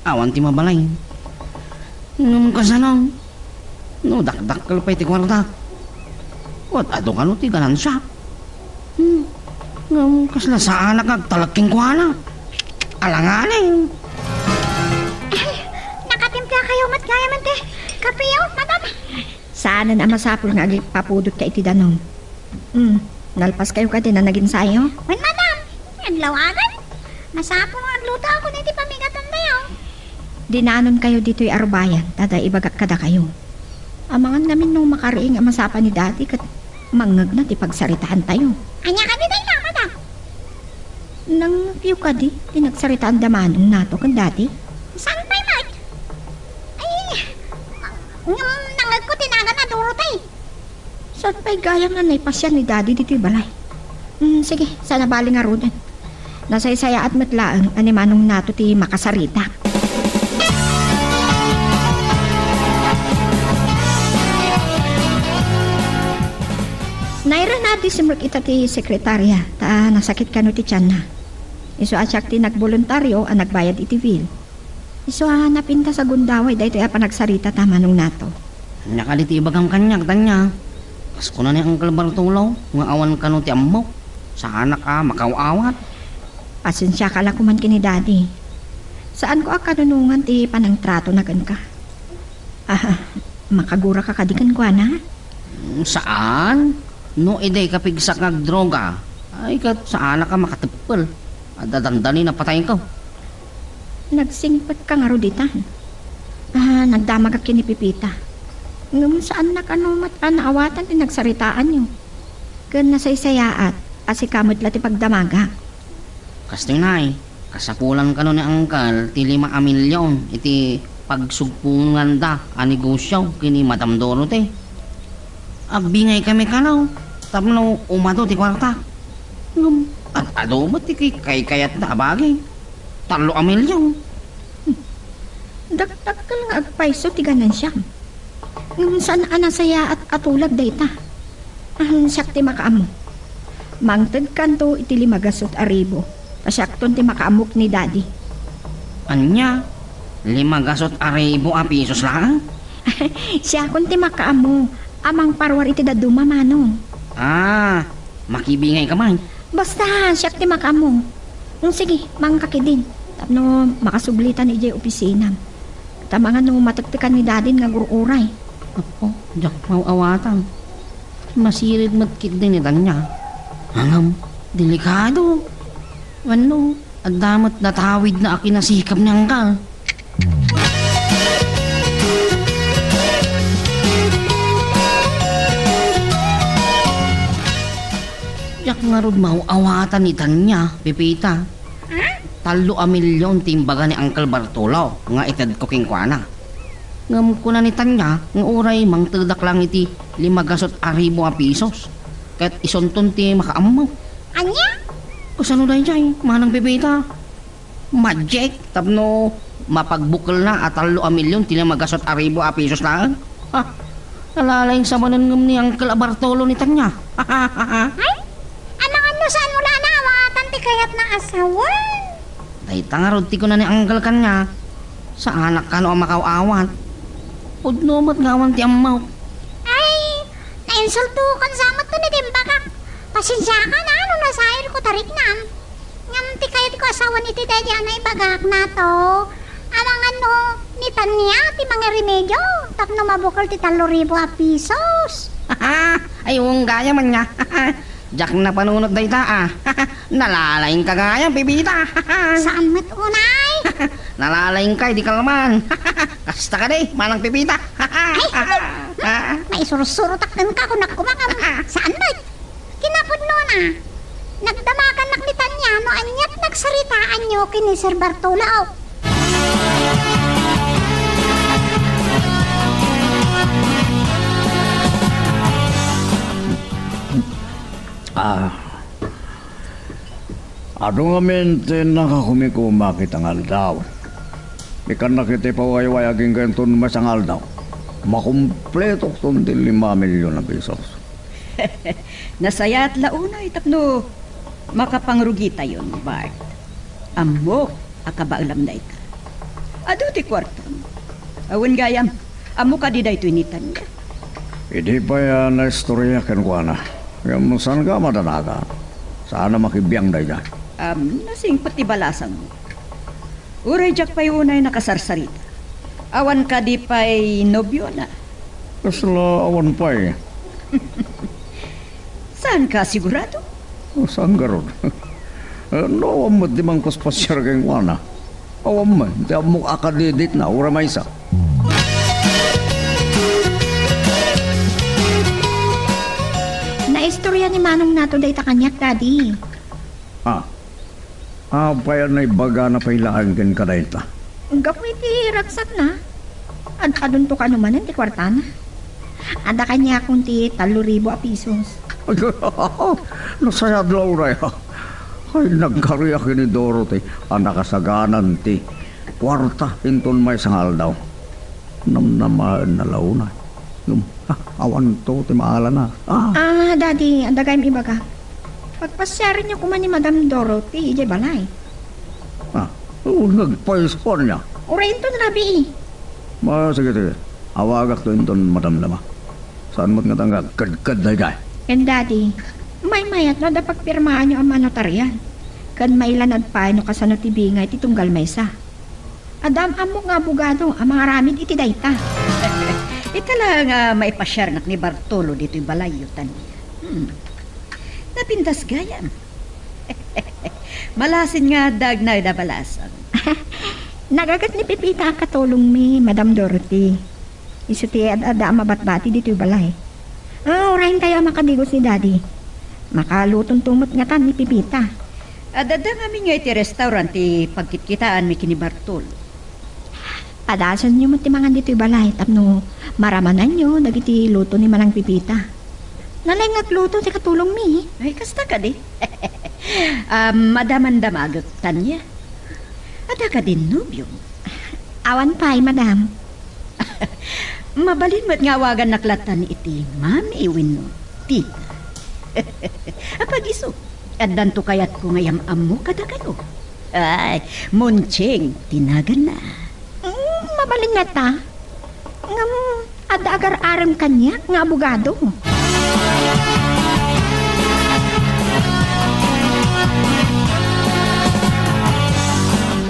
awan ti mabalin. Ngem kasano? No dakdakkel pay ti kuarta. Ad-adu kano ti ganansia. Hmm. Ngem kasla saanak nga agtalek kenkuana. Alanganen. Ay, nakatimplakayo met gayam ti kape, madam. Saanen a masapul nga agipapudotka iti danum. Hmm, nalpaskayo kadi a naginsayo? Wen, madam. Adlawagan. Masapul nga agluto ako iti pamigatantayo. Dinanonkayo ditoy a rubayan, ta adda ibagak kadakayo. Amangan ngamin no makariing a masapa ni Daddy ket mangngegna ti pagsaritaantayo. Ania kadi dayta, madam? Nangngegyo kadi ti nagsaritaan da Manong Nato ken Daddy? Saan pay met? Ay, ngem nangngegko ti nagan a Dorothy. Saan pay gayam a naipasiar ni Daddy ditoy balay? Hmm, sige, saan a bale ngaruden. Nasaysayaat met laeng a ni Manong Nato ti makasarita. Nairana a disimrek ita ti sekretaria, ta nasakit kano ti tianna. Isu a siak ti nagboluntario a nagbayad iti bill. Isu a napintas a gundaway daytoy a panagsarita ta, Manong Nato. Ania kadi ti ibagam kaniak, Tania? Kas kuna ni Uncle Bartolo nga awan kano ti ammok, saanak a makaaw-awat. Pasensiaka la koman ken ni Daddy. Saanko a kanunongan ti panangtratona kenka. Ah, makaguraka kadi kenkuana? Saan? No idi kapigsak nga agdroga, ay ket saanak a makateppel. Adda dandani napatayko. Nagsingpetka ngarud itan. Ah, nagdamagak ken ni Pepita. Ngem saannak a no met a naawatan ti nagsaritaanyo. Ken nasaysayaat a sika met la ti pagdamagak. Kastoy, Nay, kasapulan kano ni Angkel ti lima a milyon iti pagsugpunganda a negosio ken ni Madam Dorothy. Agbingay kami kano tapno umadu ti kuarta. Ngem ad-adu met ti kay-, kaykayatda a bagay. Tallo a milyon. Dakdakkel nga agpayso ti ganansiam. Ngem saan a nasayaat a tulag dayta. Ah, siak ti makaammo. Mangtedkanto iti lima gasut a ribu, ta siakton ti makaammo ken ni Daddy. Ania? Lima gasut a ribu a pisos laeng? Siakon ti makaammo a mangparuar iti dadduma, Manong. Ah, makibingay ka man. Basta, siak ti makaammo. Mm, sige, mangka ketdin. Tapno makasublitan idiay opisinam. Ta amangan no matektekan ni Daddy nga agur-uray. Apo, diak maawatan. Masired met ketdin ni Tanya. Ngem, delikado. Wenno, adda met natawidna a kinasikap ni Angkel. Diak ngarud maawatan ni Tanya, Pepita. Tallo a milyon ti imbaga ni Angkel Bartolo nga itedko kenkuana. Ngem kuna ni Tanya nga uray mangtedak lang iti lima gasut a ribu a pisos, ket isunton ti makaammo. Ania? Kasano daydiay, Manang Pepita? Magic tapno mapagbukelna a tallo a milyon ti lima gasut a ribu a pisos laeng? Ha? Nalalaing sa manen ngem ni Angkel a Bartolo ni Tanya. Ay, amangan no saan mo la naawatan ti kayatna a sawen? Dayta ngarud ti kuna ni Angkel kaniak, saanak kano a makaw-awat. Pudno met nga awan ti ammok. Ay, nainsultokan sa met ti imbagak. Pasensiaka na no nasayelko tarignan. Ngem ti kayatko a sawen iti daydiay a naibagak nato, amangan no ni Tanya ti mangiremedio tapno mabukel ti tallo ribu a pisos. Ay, wen gayam ania. Diak napanunot dayta a. Nalalaingka gayam, Pepita. Saan met unay? Nalalaingka idi kalman. Kasta kadi, Manang Pepita. Ay, ay, maisursurotak kenka, kunak koma ngem saan met. Kinapudnona, nagdamagannak ni Tanya no aniat nagsaritaanyo ken ni Sir Bartolo. Ah, adu ngamin ti nakakumikuma ket nga aldaw. Ikannak iti pawayway agingga inton maysa nga aldaw. Makumpletokton ti lima milyon a pesos. Nasayaat la unay tapno makapangrugitayon, Bart. Ammok a kabaelam dayta. Adu ti kuartam. Awan gayam, ammo kadi daytoy ni Tanya? Idi pay a naistorya kenkuana. Ngem saan ka madanagan? Saan a makibiang dayta? Am, nasingpet ti balasangmo. Uray diak pay unay nakasarsarita. Awan kadi pay nobiona? Kasla awan pay. Saan ka sigurado? O, saan garud? Eh, no, awan met ti mangpaspasiar kenkuana. Awan met ti ammok a kadiditna, uray maysa. Naistorya ni Manong Nato dayta kaniak, Daddy. Ah, Apay a naibagana pay laeng kenka dayta? Gapu iti ragsakna, ad-adunto kano manen ti kuartana. Adda kaniakon ti tallo ribu a pisos. Ay, nasayaat la uray. Ay, nagkariak ken ni Dorothy a nakasaganan ti kuarta inton maysa nga aldaw. Namnamaenna la unay. Ngem, ah, awanto ti maalana. Ah. Ah, Daddy, adda gayam ibaga. Pagpasiarenyo koma ni Madam Dorothy idiay balay. Ah, o, nagpayso ania? Uray inton rabii. Ah, sige, sige. Awagakto inton madamdama. Saan met ngata nga agkedked daydiay? Ken Daddy, maymayat no adda pagpirmaanyo a manotarian. Ken mailanad pay no kasano ti bingay ti tunggal maysa. Adda am-ammok nga abogado a mangaramid iti dayta. Ita la nga maipasiarnak ni Bartolo ditoy balayyo, Tania. Hmm. Napintas gayam. Malasin nga adda agnaed a balasang. Nagaget ni Pepita a katulongmi, Madam Dorothy. Isu ti ad-adda a mabatbati ditoy balay. Ah, urayen tayo a makadigos ni Daddy. Makalutonto met ngatan ni Pepita. Ad-adda ngamin nga iti restaurant ti pagkitkitaanmi ken ni Bartolo. Padasenyo met ti mangan ditoy balay tapno maramananyo dagiti luto ni Manang Pepita. Nalaing nga agluto ti katulongmi. Ay, kasta kadi. Ah, madaman damagek, Tania. Adda kadin nobiom? Awan pay, madam. Mabalin met nga awagannak latta iti mami wenno tita. Apag-isu, addanto kayatko nga yam-ammo kadakayo. Ay, Munching ti naganna. Mm, mabalin latta. Ngem, adda agar-arem kaniak nga abogado.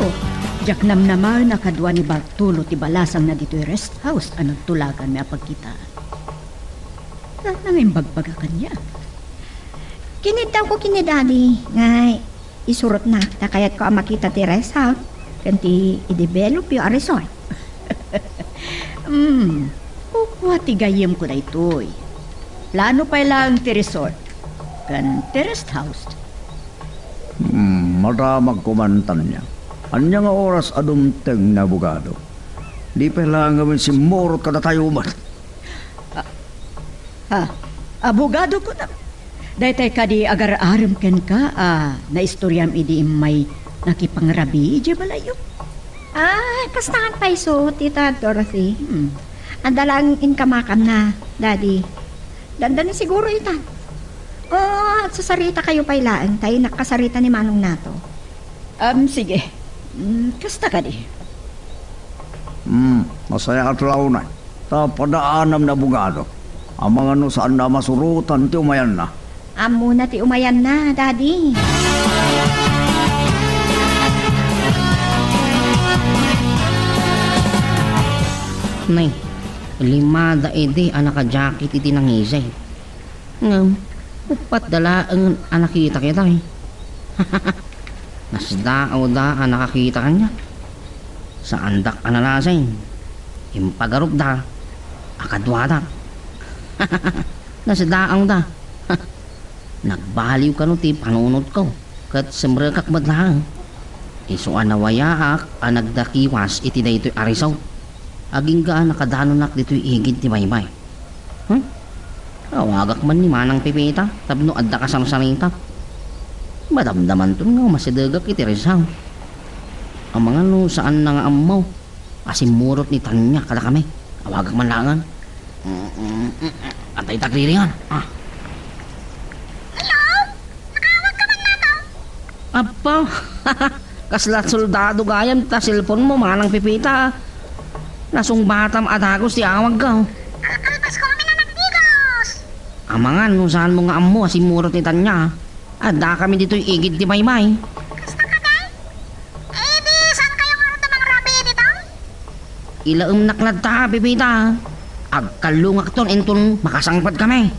Oh, diak namnamaen a kadua ni Bartolo ti balasangna ditoy rest house a nagtulaganmi a pagkitaan. Naimbagbaga kaniak. Kiniddawko ken ni Daddy, nga isurotna, ta kayatko a makita ti rest house ken ti i-developyo a resort. Hmm, kua ti gayyemko daytoy. Plano pay laeng ti resort ken ti rest house. Hmm, madamagko man, Tania. Ania nga oras a dumteng ni abogado? Di pay laeng ngamin simmurot kadatayo met. Ah, ha? Abogado ko na. Daytay kadi agar-arem kenka a naistoriam idi immay nakipangrabii idiay balayyo? Ah, kastakan pay isu, Tita Dorothy. Hmm. Adda laeng inkamakamna, Daddy. Dandani siguro itan. O, agsasaritakayo pay laeng ta innak kasarita ni Manong Nato. Am, sige. Mm, kasta kadi. Hmm, nasayaat laeng. Ta padaanam ni abogado. Amangan no saanna a masurotan ti umayanna. Ammona ti umayanna, Daddy. Nay, limada idi a naka-jacket iti nangisay. Ngem, uppat da laeng a nakitak itay. Nasdaawda a nakakita kaniak. Saandak a nalasin. Impagarupda a kaduadak. Nasdaawda. Nagbaliw kano ti panunotko, ket simrekak met laeng. Isu a nawayaak a nagdakiwas iti daytoy a resort. Agingga a nakadanonak ditoy igid ti baybay. Hmm? Awagak man ni Manang Pepita tapno adda kasarsarita. Madamdamanton nga umasidegak iti rest house. Amangan no saanna nga ammo a simmurot ni Tania kadakami. Awagak man laengen. Mm, mm, mm, mm. Antay ta agriringan. Ah. Hello? Nakaawag ka man laeng? Appa, kasla soldado gayam ta cellphone mo, Manang Pepita. Nasungbatam a dagus ti awagko. Kalpasko amin a nagdigos. Amangan no saanmo nga ammo a simmurot ni Tania. Addakami ditoy igid ti baybay. Kasta kadi? Eh, di saankayo ngarud a mangrabii ditoy? Ilaemnak latta, Pepita. Agkallongakton inton makasangpet kami.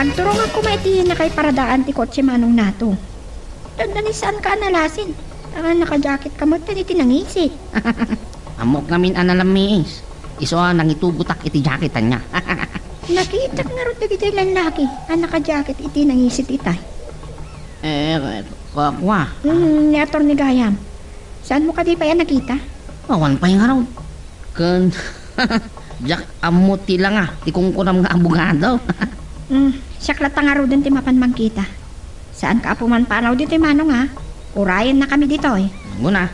Agturongak koma iti nakaiparadaan ti kotse Manong Nato. Dandani saanka a nalasin. Ah, naka-jacket ka met iti nangisit. Ammok ngamin a nalammiis. Isu a nangitubotak iti jacket, ania. Nakitak ngarud dagiti lallaki a naka-jacket iti nangisit itay. Eh, kua, kua. Hmm, ni Attorney Gayam. Saanmo kadi pay a nakita? Awan pay ngarud. Ken, diak ammo ti langa ti kunkunam nga abogado. Hmm, siak latta ngaruden ti mapan mangkita. Saanka a pumanpanaw ditoy, Manong, a? Urayennakami ditoy. Kuna.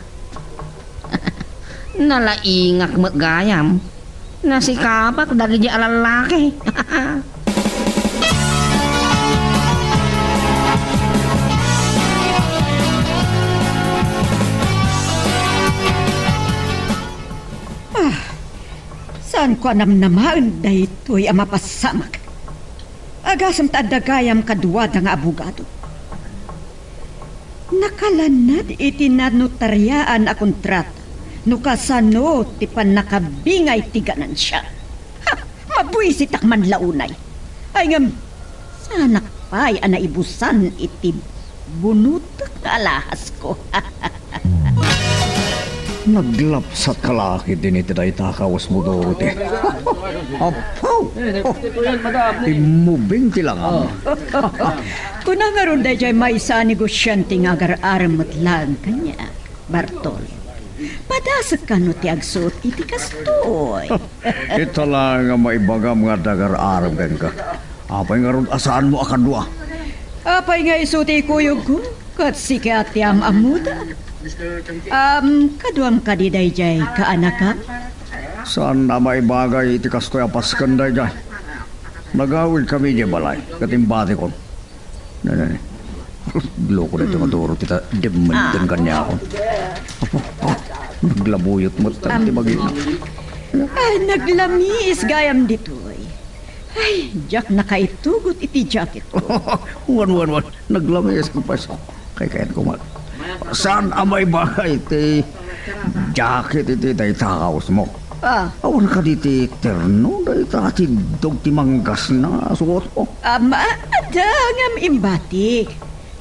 Nalaingak met gayam. Nasikapak dagiti a lallaki. Ah, Saanko a namnamaen daytoy a mapasamak. Agasem ta adda gayam kaduada nga abogado. Nakalanad iti nanotariaan a kontrata no kasano ti pannakabingay ti ganansia. Ha! Mabuisitak man la unay. Ay ngem, saanak pay a naibusan iti bunutek nga alahasko. Naglapsatka la ketdin iti dayta a kawesmo, Dorothy. Apo! Immubing ti langam. Kuna ngarud daydiay maysa a negosiante nga agar-arem met laeng kaniak, Bartol. Padasek kano ti agsuot iti kastoy. Ita laeng a maibagam nga adda agar-arem kenka. Apay ngarud a saanmo a kadua? Apay nga isu ti ikuyogko? Ket sika ti am-ammoda. Am, kaduam kadi daydiay kaanakam? Saan a maibagay iti kastoy a pasken daydiay. Nagawidkami idiay balay, ket imbatikon. Ne, ne, ne. Loko daytoy nga Dorothy ta demmenden kaniakon. Apo, apo, naglabuyot met ti bagina. Ay, naglamiis gayam ditoy. Ay, diak nakaitugot iti jacketko. Wen, wen, wen. Naglamiis ko pay. Kaykayanko met. Saan a maibagay ti jacket iti dayta a kawesmo? Ah. Awan kadi ti terno dayta a tiddog ti manggasna a suotmo? Ama, adda ngem imbatik.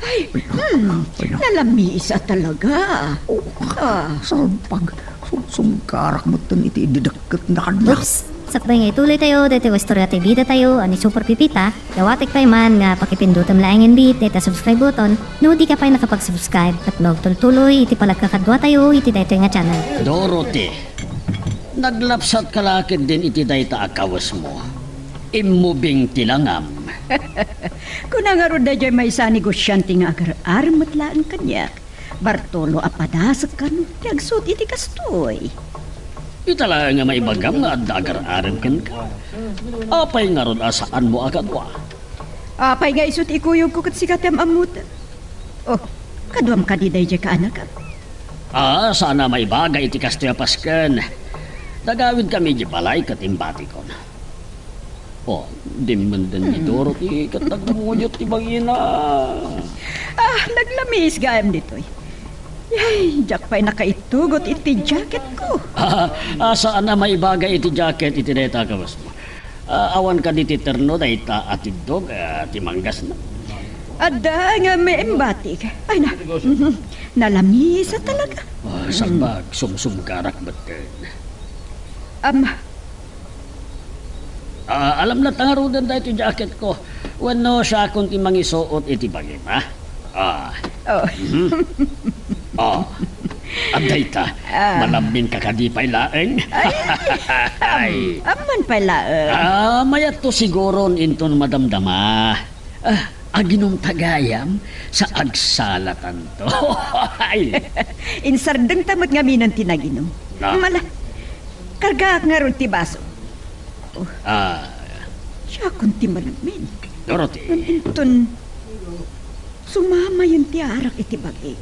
Ay, hmm, ay, no. Nalamiis a talaga. Oh, ah. Salpag. Sumsumkarak metten iti ididekket na kadna. Oops! Sakbay nga ituloy tayo, daytoy nga istorya ti bida tayo, a ni Super Pipita, dawatek pay man nga pakipindutem laengen bi dayta subscribe button, no di ka pay nakapag-subscribe, tapno agtultuloy iti panagkakadua tayo iti daytoy nga channel. Dorothy, naglapsatka la ketdin iti dayta a kawesmo. Immubing ti langam. Kuna ngarud daydiay maysa a negosiante nga agar-arem met laeng kaniak, Bartolo, a padasek kano ti agsuot iti kastoy. Ita laeng a maibagam nga adda agar-arem kenka. Apay ngarud a saanmo a kadua? Apay nga isu ti ikuyogko ket sika ti am-ammot? Oh, kaduam kadi daydiay kaanakam? Ah, saan a maibagay iti kastoy a pasken. Nagawidkami idiay balay ket imbatikon. Oh, demmenden ni Dorothy ket nagmuyot ti bagina. Ah, naglamiis gayam ditoy. Yay, diak pay nakaitugot iti jacketko. Ah, ah, saan a maibagay iti jacket iti dayta a kawesmo? Ah, awan kadi ti terno dayta a tiddog, ah, ti manggasna? Adda nga imbatik. Ay na, nalamiis a talaga. Ah, salbag, sumsumkarak metten. Am, Ah, alam na ta ngaruden daytoy jacketko. Wenno siakon ti mangisuot iti bagim, ha? Ah. Oh. Mhm. Ah. Adda ita. Ah. Manamminka kadi pay laeng? Ay. Ay. Am-, amman pay laeng. Ah, mayatto siguron inton madamdama. Ah, aginom ta gayam sa agsalatanto. Ay. Insardengta met ngamin ti naginom. Na. Mala, kargaak ngarud ti baso. Oh. Ah. Siakon ti manammin. Dorothy. Ngem inton sumamayen ti arak iti bagi.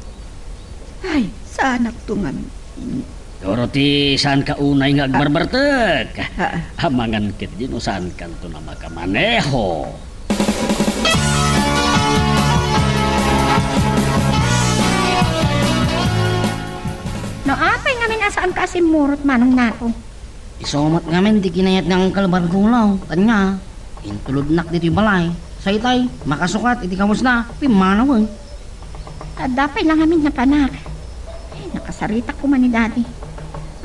Ay, saanakto ngamin. Dorothy, saanka unay nga agbarbartek? Ah. Amangan ketdi no saankanto a makamaneho. No apay ngamin a saanka a simmurot, manong Napo? Isu met ngamin ti kinayat ni Uncle Bartolo. Ania, intulodnak ditoy balay. Sa itay, makasukat iti kawesna, pimmanawen. Adda pay la ngamin napanak. Ay, nakasaritak koma ni Daddy.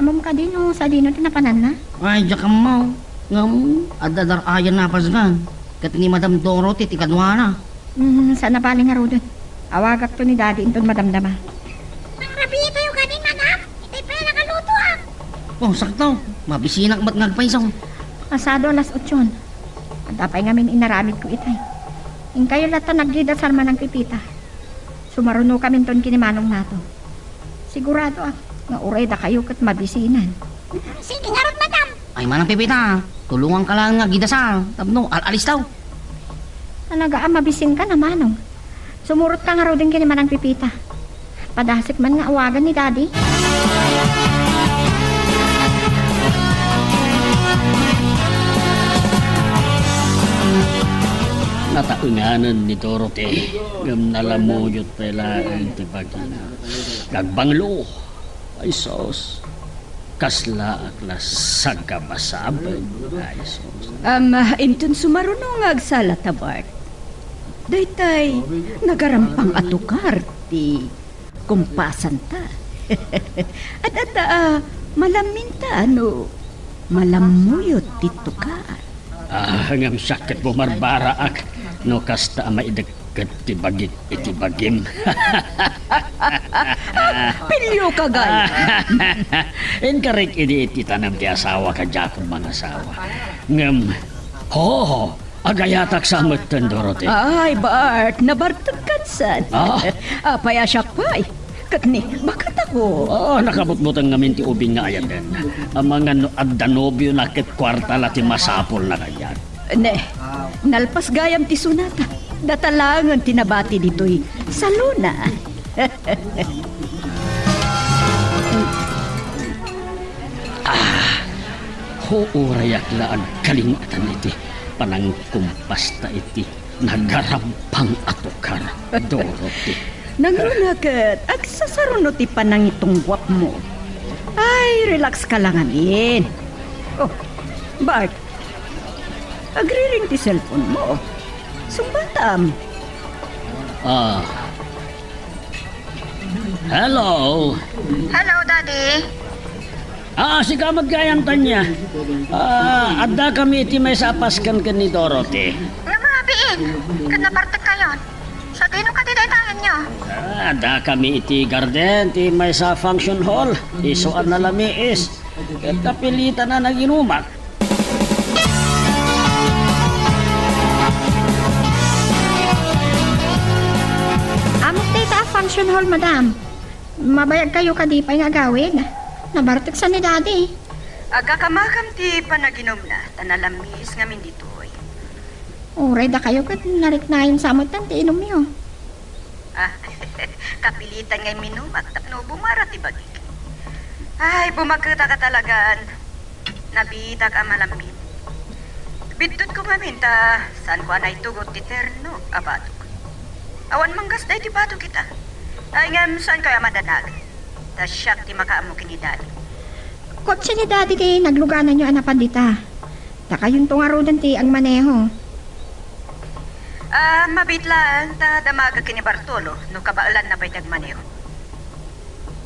Ammom kadi no sadino ti napananna? Ay, diak ammo. Ngem, adda dar-ayan a pasgan. Ket ni Madam Dorothy ti kaduana. Hmm, saan a bale ngaruden. Awagakto ni Daddy inton madamdama. Mangrabiitayo kadi, Madam. Itay pay a nakalutoak. Oh, sakto. Mabisinak met nga agpayso. Pasado alas otson. Adda pay ngamin inaramidko itay. Inkayo latta nagdidasar, Manang Pipita. Sumarunokaminton ken ni Manong Nato. Siguradoak nga uray dakayo ket mabisinan. Sige ngarud, Madam. Ay, Manang Pipita, tulonganka laeng nga agdidasar tapno al-alistaw. Talaga a mabisinka, Manong. Sumurotka ngaruden ken ni Manang Pipita. Padasek man nga awagan ni Daddy. taenganen ni Dorothy, ngem nalamuyot pay laeng ti bagina. Nagbanglo. Ay, sus. Kaslaak la sagabasabeg. Ay, sus. Am, inton sumaruno nga agsalata, Bart. Daytay nagarampang a tukar ti kumpasanta. At, at, ah, malaminta no malamuyot ti tukar. Ah, ngem siak ket bumarbaraak no kasta a maidekket ti bagik iti bagim. Pilio ka, gay. Inkarik idi iti tanem ti asawa ka diakon mangasawa. Ngem, ho, agayatak sa metten, Dorothy. Ay, Bart, nabartek kansan. Ah? Apay a siak pay? Ket ni, baketako. Ah, nakabutbuteng ngamin ti ubing nga ayaten. Amangan no adda nobionak ket kuarta la ti masapulna kaniak. Ne, nalpas gayam ti sunata. Data laengen ti nabati ditoy salona. Ah, uurayak la agkalingatan iti panangkumpasta iti nagarampang a tukar, Dorothy. Nangruna ket agsasaruno ti panangitungguapmo. Ay, relax ka la ngamin. Oh, Bart, agriring ti cellphone mo. Sungbatam. Ah. Hello. Hello, Daddy. Ah, sika met gayam, Tanya. Ah, adda kami iti maysa a pasken ken ni Dorothy. Nga mabiin, ket nabartek kayon. Sadino kadi daytayenyo? Ah, adda kami iti garden ti maysa a function hall. Isu a nalamiis. Ket napilitan a naginumak. Ammok dayta a function hall, madam. Mabayag kayo kadi pay nga agawid? Nabartek sa ni Daddy. Agkakamakam ti panaginumna, ta nalamiis ngamin ditoy. Uray dakayo ket nariknayon sa metten ti inumyo. Ah, kapilitan ngay minumak tapno bumara ti bagik. Ay, bumaketaka talagan. Nabiitak a malammin. Biddutko ngamin ta saanko a naitugot ti terno a batok. Awan manggasda iti batok ita. Ay, ngem saankayo a madanagan. Ta siak ti makaammo ken ni Daddy. Kotse ni Daddy ti naglugananyo a napan dita. Dakayonto ngaruden ti agmaneho. Ah, mabiit laeng ta damagak ken ni Bartolo no kabaelanna pay ti agmaneho.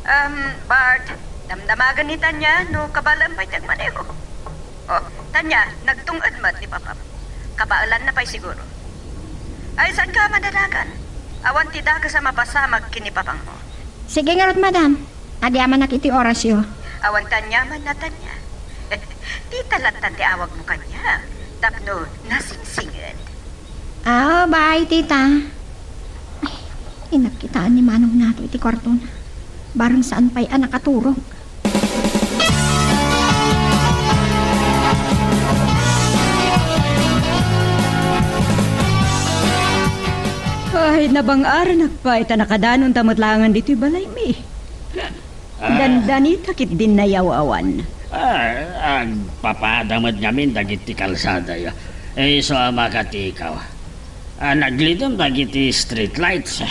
Um, Bart, damdamagen ni Tanya no kabaelan pay ti agmaneho. Oh, Tanya, nagtung-ed met ni Papam. Kabaelanna pay siguro. Ay, saanka a madanagan? Awan ti dakes a mapasamak ken ni Papangmo. Sige ngarud, madam. Agyamanak iti orasyo. Awan ti aniamanna, Tanya. Tita latta ti awagmo kaniak tapno nasingsinged. Ah, bye, tita. Ay, inakkitaan ni Manong Nato iti kuartona. Bareng saan pay a nakaturog. Ay, nabang-aranak pay ta nakadanonta met laengen ditoy balaymi. Ah. Dandanita ketdin nayaw-awan. Ah, agpapada met ngamin dagiti kalsada, ya. Eh, isu a makatikaw. Ah, naglidem dagiti street lights.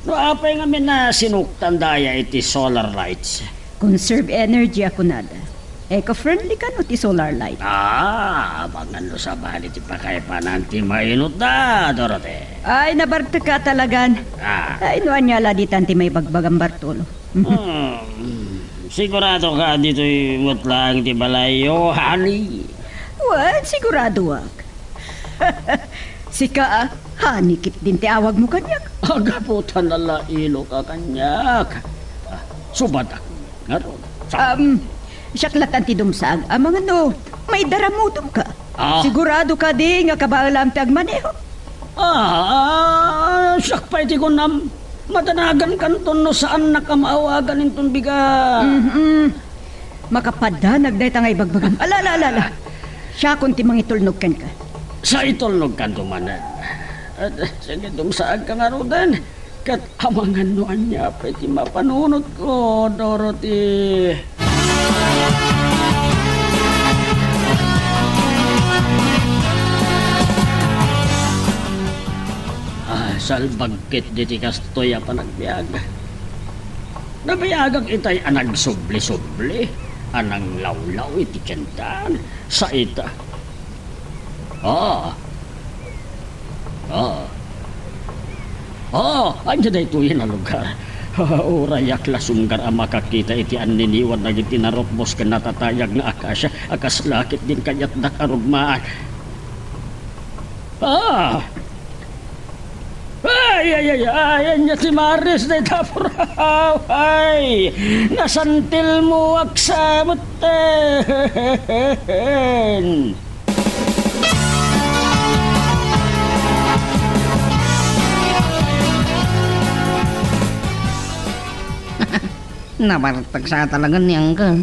No apay ngamin a sinuktan daya iti solar lights? Conserve energy a kunada. Eco-friendly kano ti solar light? Ah, amangan no sabali ti pakaipanan ti mainutda, Dorothy. Ay, nabartek ka talagan. Ah. Ay, no ania la ditan ti maibagbagam, Bartolo. Hmm, sigurado ka ditoy met laeng ti balayyo, honey? Wen, siguradoak. Sika, a, honey ketdin ti awagmo kaniak. Agapu ta nalailo ka kaniak. Ah, subadak ngarud. Sa- Um, siak latan ti dumsaag, amangan no maidaramudom ka. Ah. Sigurado kadi nga kabaelam ti agmaneho? Ah, ah, siak pay ti kunam, madanagan kanton no saannak a maawagan inton bigat. Mhm. Makapadanag dayta nga ibagbagam. Ala, ala, ala, ala. Siakon ti mangitulnog kenka. Sa itulnog kanto manen. At, sige, dumsaag ka ngaruden. Ket amangan no ania pay ti mapanunotko, Dorothy. Salbag ketdi ti kastoy a panagbiag. Nabiagak itay a nagsubli-subli, a nanglawlaw iti tiendan. Sa ita. Ah. Ah. Ah, ania daytoy a lugar? Urayak la sumgar a makakita iti anniniwan dagiti narukbos ken natatayag nga akasia a kas laketdin kayatdak a rugmaan. Ah! Ay, ay, ay, ay, ania ti maris dayta puraw? Ay, nasantilmoak sa metten. Nabartag sa talaga ni Uncle.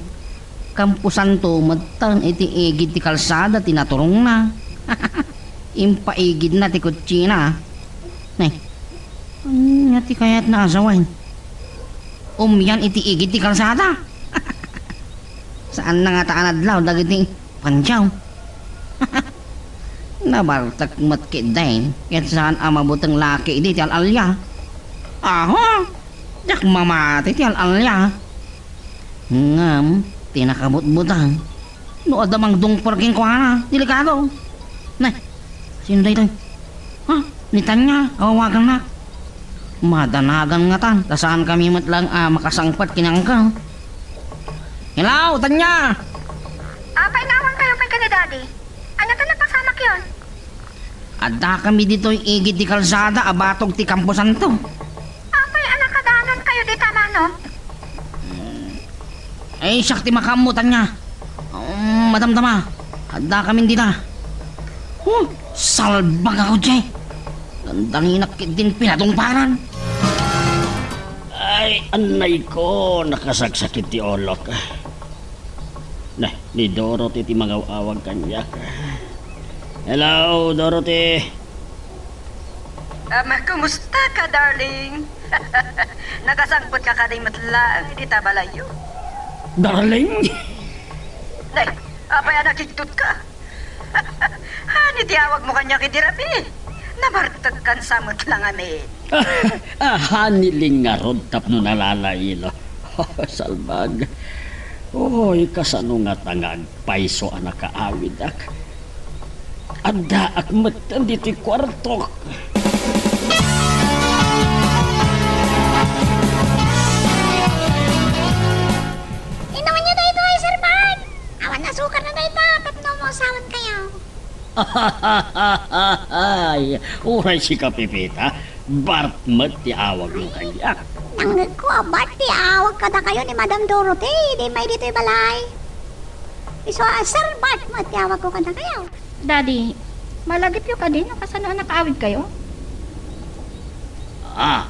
Kamposanto metten iti igid ti kalsada ti naturongna. Impaigidna ti kotsina. Ne, ania ti kayatna a sawen? Umian iti igid ti kalsada. Saanna ngata a nadlaw dagiti pansiaw. Nabartek met ketdin, ket saan a mabuteng la ketdi ti al-alia. Aha! Diak mamati ti al-alia. Ngem ti nakabutbuteng, no adda mangdungper kenkuana, delikado. Ne, sino daytoy? Ha? Ni Tanya, awawagannak. Madanagan ngatan, ta saankami met laeng a makasangpet ken ni Uncle. Hello, Tanya! Apay, naawankayo pay ken ni Daddy? Ania ti napasamakken? Addakami ditoy igid ti kalsada a batog ti kamposanto. Apay a nakadanonkayo dita, Manong? Ay, siak ti makaammo, Tanya. Um, madamdama, addakamin dita. Huh, salbag a kotse. Dandanak ketdin pinatungparan. Ay, annay ko, nakasaksakit ti ulok. Nah, ni Dorothy ti mangaw-awag kaniak. Hello, Dorothy. Um, kumusta ka, darling? Nakasangpet ka kadi met laeng iti balayyo? Darling? Nay, apay a nakigtot ka? Hani ti awagmo kaniak idi rabii? Nabartek kan sa met la ngamin. Ah, hani lingarod tapno nalalaila. Salbag. Oy, kasano ngata nga agpayso a nakaawidak? Addaak metten ditoy kuartok. Inumanyo daytoy, Sir Bart. Awan asukarna dayta tapno mausawankayo. Ay, uray sika, Pepita. Bart met ti awagmo kaniak. Nangngegko a Bart ti awag kadakayo ni Madam Dorothy, idi immay ditoy balay. Isu a Sir Bart met ti awagko kadakayo. Daddy, malagipyo kadi no kasano a nakaawidkayo? Ah.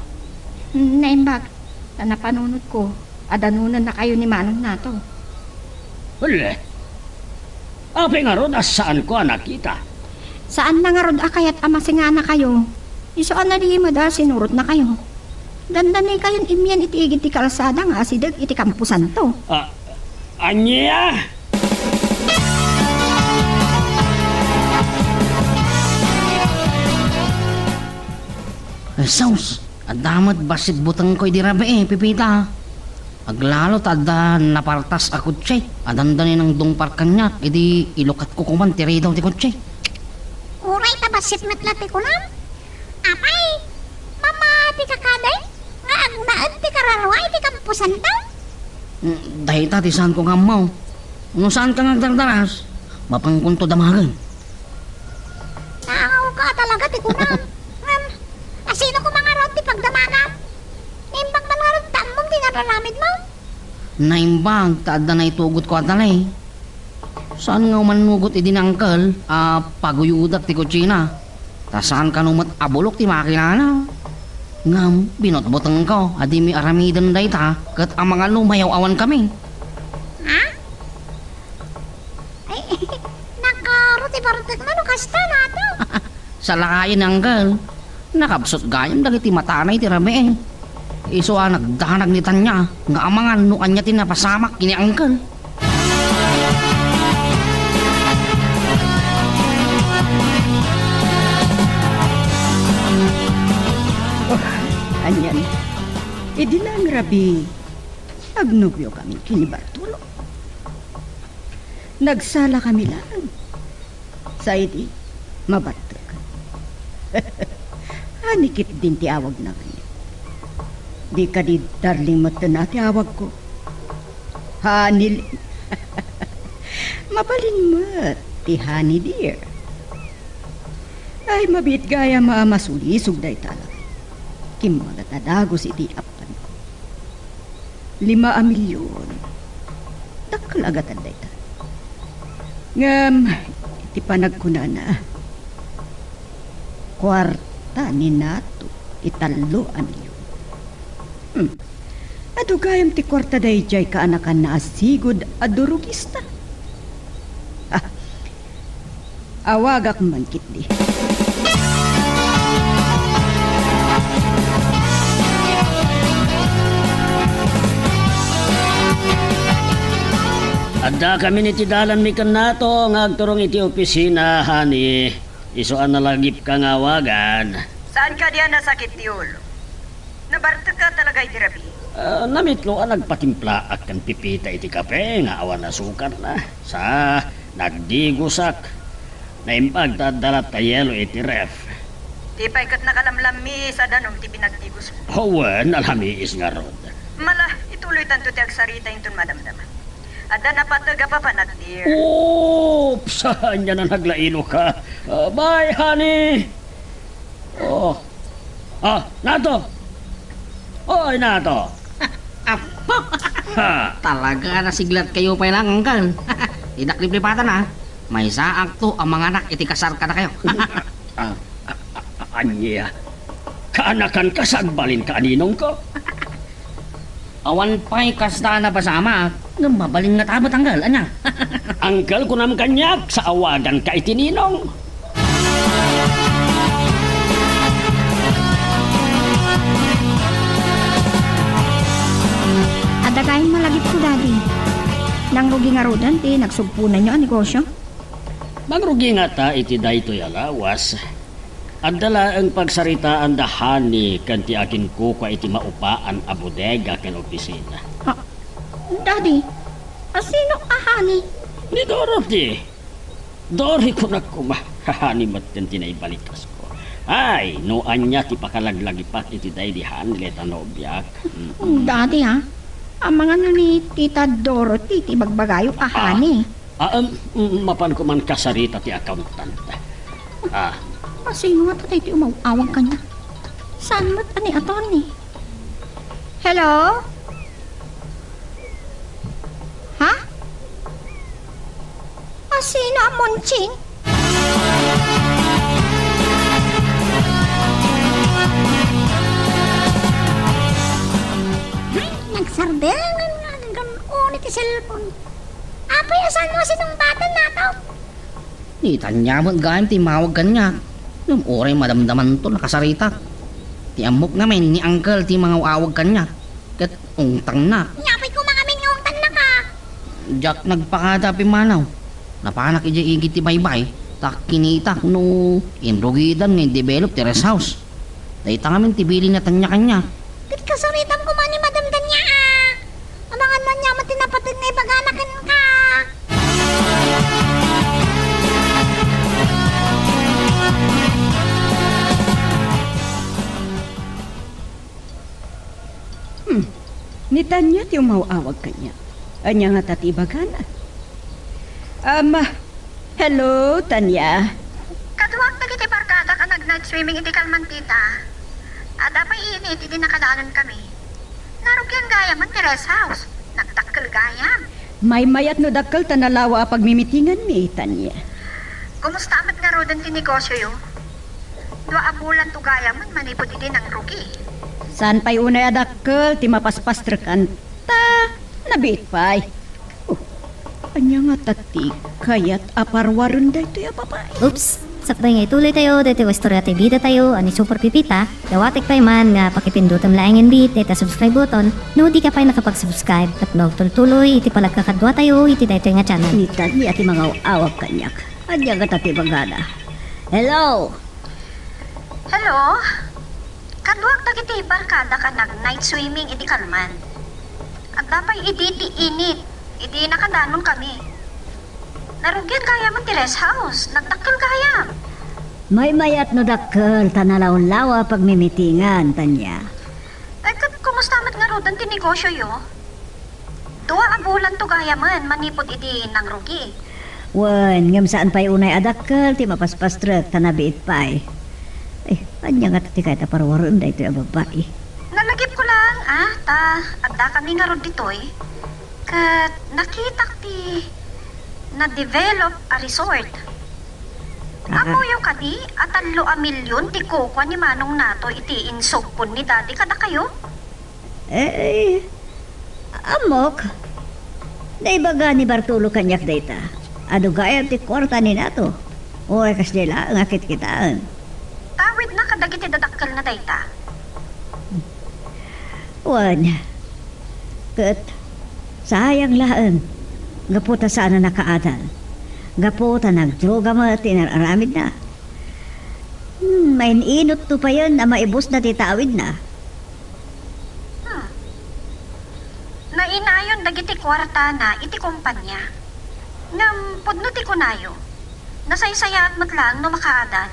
Naimbag, ta napanunotko a danonennakayo ni Manong Nato. Hala! Apay ngarud a saanko a nakita? Saanna ngarud a kayat a masinganakayo. Isu a nalimed a sinurotnakayo. Dandanikayon immian iti igid ti kalsada nga asideg iti kamposanto. Ah, ania? Sus, adda met bassit butengko idi rabii, Pepita. Aglalo ta adda napartas a kotse a dandani nangdungpar kaniak idi ilukatko koman ti ridaw ti kotse. Uray ta bassit met la ti kunam. Apay, mamati ka kadi nga agnaed ti kararua iti kamposanto? Mm, dayta ti saanko nga ammo. No saanka nga agdardaras, mapankonto damagen. Naangaw ka talaga ti kunam. Ngem, asino koma ngarud ti pagdamagam? Naimbag man ngarud ta ammom ti nararamidmo? Naimbag ta adda naitugotko a tali. Saan nga umannugot idi ni Uncle a paguyudak ti kutsina? Ta saan kano met a bulok ti makinana. Ngem binutbutengko a dimi aramiden dayta ket amangan no mayaw-awankami. Ha? Ay, nakaro ti bartekna no kasta, Nato. Salakayen, Uncle. Nakabsut gayam dagiti matana iti rabii. Isu a nagdanag ni Tanya nga amangan no ania ti napasamak ken ni Uncle. Rabii, agnobiokami ken ni Bartolo. Nagsalakami laeng. Sa idi, mabattek. Honey ketdin ti awagna kaniak. Di kadi darling metten a ti awagko. Honey. Mabalin met ti honey, dear. Ay, mabiit gayam a masulisog dayta a laki. Kimmaget a dagus iti appanko. Lima a milyon. Dakkel a gatad dayta. Ngem, iti panagkunana, kuarta ni Nato ti tallo a milyon. Hmm. Adu gayam ti kuarta daydiay kaanakanna a sigud a durogista. Ah, awagak man ketdi. Addakamin iti dalanmi ken Nato nga agturong iti opisina, honey. Isu a nalagipka nga awagan. Saan kadi a nasakit ti ulo? Nabartekka talaga iti rabii? Ah, namitlo a nagpatimplaak ken Pepita iti kape nga awan asukarna. Sa, nagdigusak. Naimbag ta adda latta yelo iti ref. Di pay ket nakalamlammis a danum ti pinagdigusmo. Wen, nalamiis ngarud. Mala, ituloytanto ti agsarita inton madamdama. Adda napateg a papanak, dear. Oops! Ania a naglailoka. Ah, bye, honey! Oh. Ah, Nato! Oy, Nato! Apo! Ha! Talaga, nasiglatkayo pay laeng, Uncle. Dinak liplipatan, ha. Maysaakto a manganak iti kasar kadakayo. Ah, ah, ah, ania? Kaanakanka sa agbalinka a ninongko? Awan pay kasta a nabasamak, ngem mabalin ngata met, Uncle. Ania? Uncle, kunam kaniak, sa awaganka iti ninong. Adda gayam malagipko, Daddy. Nangrugi ngaruden ti nagsugponanyo a negosio? Mangrugi ngata iti daytoy a lawas. Adda laeng pagsaritaanda, honey, ken ti aginkukua iti maupaan a bodega ken opisina. Ah, Daddy, a sino a honey? Ni Dorothy. Dory, kunak koma. Honey metten ti naibalikas ko. Ay, no ania ti pakalaglagipak iti daydi honey, ta nobiak. Mm-mm. Daddy, ha? Amangan ni Tita Dorothy ti bagbagayo a honey. Ah, em, mm, mapanko man kasarita ti accountant. Ah. Asino ngata daytoy umaw-awag kaniak? Saan met a ni attorney? Hello? Ha? Asino a Monching? Ay, nagsardengan nga aggan-on iti cellphone. Apay, a saan mo sinungbatanna, Nato? Ni Tanya met gayam ti immawag kaniak. Ngem uray madamdamanto, nakasaritak. Ti ammok ngamin, ni Uncle ti mangaw-awag kaniak. Ket ungtangnak. Apay koma ngamin nga ungtangnak, a? Diak nagpakada a pimmanaw. Napanak idiay igid ti baybay, ta kinitak no inrugidan nga i-develop ti rest house. Dayta ngamin ti bilin ni Tanya kaniak. Ket kasaritam koma ni Madam Tanya, a. Amangan man ania met ti napateg nga ibagana kenka. Hmm. Ni Tanya ti umaw-awag kaniak. Ania ngata ti ibagana? Ama, hello, Tanya. Kaduak dagiti barkadak a nag-night swimming iti kalman, tita. Adda pay init idi nakadalankami. Narugian gayam ti rest house. Nagdakkel gayam. Maymayat no dakkel ta nalawa a pagmimitinganmi, Tanya. Kumusta met ngaruden ti negosioyo? Dua a bulanto gayam manipud idi nangrugi. Saan pay unay a dakkel ti mapaspastrekan ta nabiit pay. Oh, ania ngata ti kayat a paruaren daytoy a babai? Oops! Sakbay nga ituloytayo daytoy a istorya ti bidatayo a ni Super Pipita, dawatek pay man nga pakipindutem laengen met dayta subscribe button no dika pay nakapag-subscribe ket no agtultuloy iti panagkakaduatayo iti daytoy nga channel. Ni Tanya ti mangaw-awag kaniak. Ania ngata ti ibagana? Hello? Hello? Kaduak dagiti barkadak a nag-night swimming idi kalman. Adda pay idi ti init, idi nakadanonkami. Narugian gayam ti rest house, nagdakkel gayam. Maymayat no dakkel ta nalawlawa pagmimitingan, Tanya. Ay, ket kumusta met ngaruden ti negosioyo? Dua a bulanto gayamen manipud idi nangrugi. Wen, ngem saan pay unay a dakkel ti mapaspastrek ta nabiit pay. Eh, ania ngata ti kayat a parwarem daytoy a babbai? Nalagipko laeng, ah, ta addakami ngarud ditoy. Ket nakitak ti na-develop a resort. Aha. Ammoyo kadi a tallo a milyon ti kukua ni Manong Nato iti insubkon ni Daddy kadakayo? Eh, ammok. Naibaga ni Bartolo kaniak dayta. Adu gayam ti kuarta ni Nato. Uray kasdiay laeng a kitkitaen. Tawidna kadagiti dadakkelna dayta. Wen, ket sayang laeng, gapu ta saan a nakaadal. Gapu ta nagdroga met ti inar-aramidna. Hmm, main-inotto payen a maibusna ti tawidna. Hmm. Nainayon dagiti kuartana iti kompania. Ngem pudno ti kunayo, nasaysayaat met laeng no makaadal.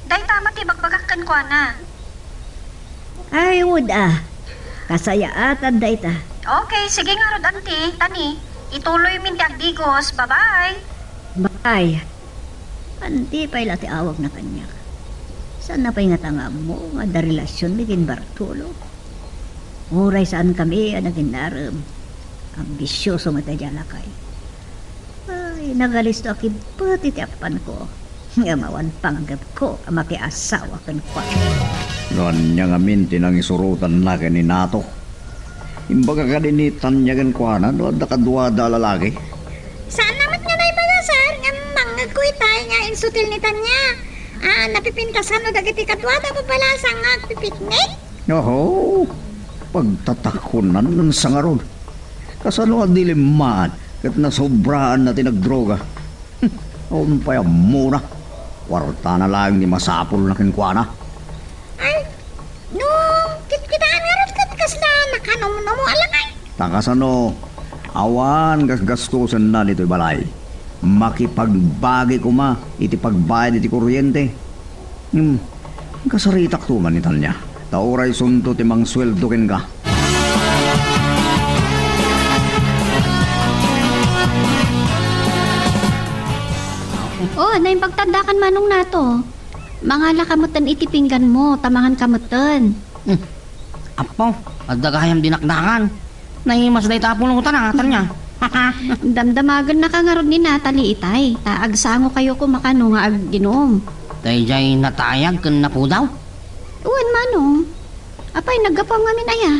Dayta met ti ibagbagak kenkuana. Ay, wen a. Kasayaatan dayta. Okay, sige ngarud, Auntie. Tani, ituloymin ti agdigos. Bye-bye. Bye. Auntie pay la ti awagna kaniak. Saanna pay ngata nga ammo nga adda relasionmi ken Bartolo? Uray saankami a naginnarem, ambisioso met daydiay a lakay. Ay, nagalisto a kibbet iti appanko. Ngem awan panggepko a makiasawa kenkuana. No ania ngamin ti nangisurotanna ken ni Nato? Imbaga kadi ni Tanya kenkuana no adda kaduada a lalaki? Saanna met nga naibaga, sir, ngem nangngegko itay nga insutil ni Tanya. Ah, napipintasan no dagiti kaduada a babalasa nga agpipiknik? Oho, pagtatakonan sa ngarud. Kasano a dilimmaan ket nasobraanna ti nagdroga? Hmm, awan pay ammona. Kuartana laeng ti masapulna kenkuana. Ay, no, kitkitaan ngarud ket kasla nakanomnomo a lakay. Ta kasano, awan gasgastosenna ditoy balay. Makipagbagi koma iti pagbayad iti kuryente. Hmm, kasaritakto man ni Tanya. Ta uraysunto ti mangsueldo kenka. Oh, naimbag ta addakan, Manong Nato. Mangalaka metten iti pingganmo, ta manganka metten. Hmm. Apo, adda gayam dinakdakan. Naimas dayta a punutan, a, Tanya. Damdamagennaka ngarud ni Natalie itay, ta agsangokayo koma kano nga aginom. Daydiay natayag ken napudaw? Wen, Manong. Apay, naggapuam ngamin aya?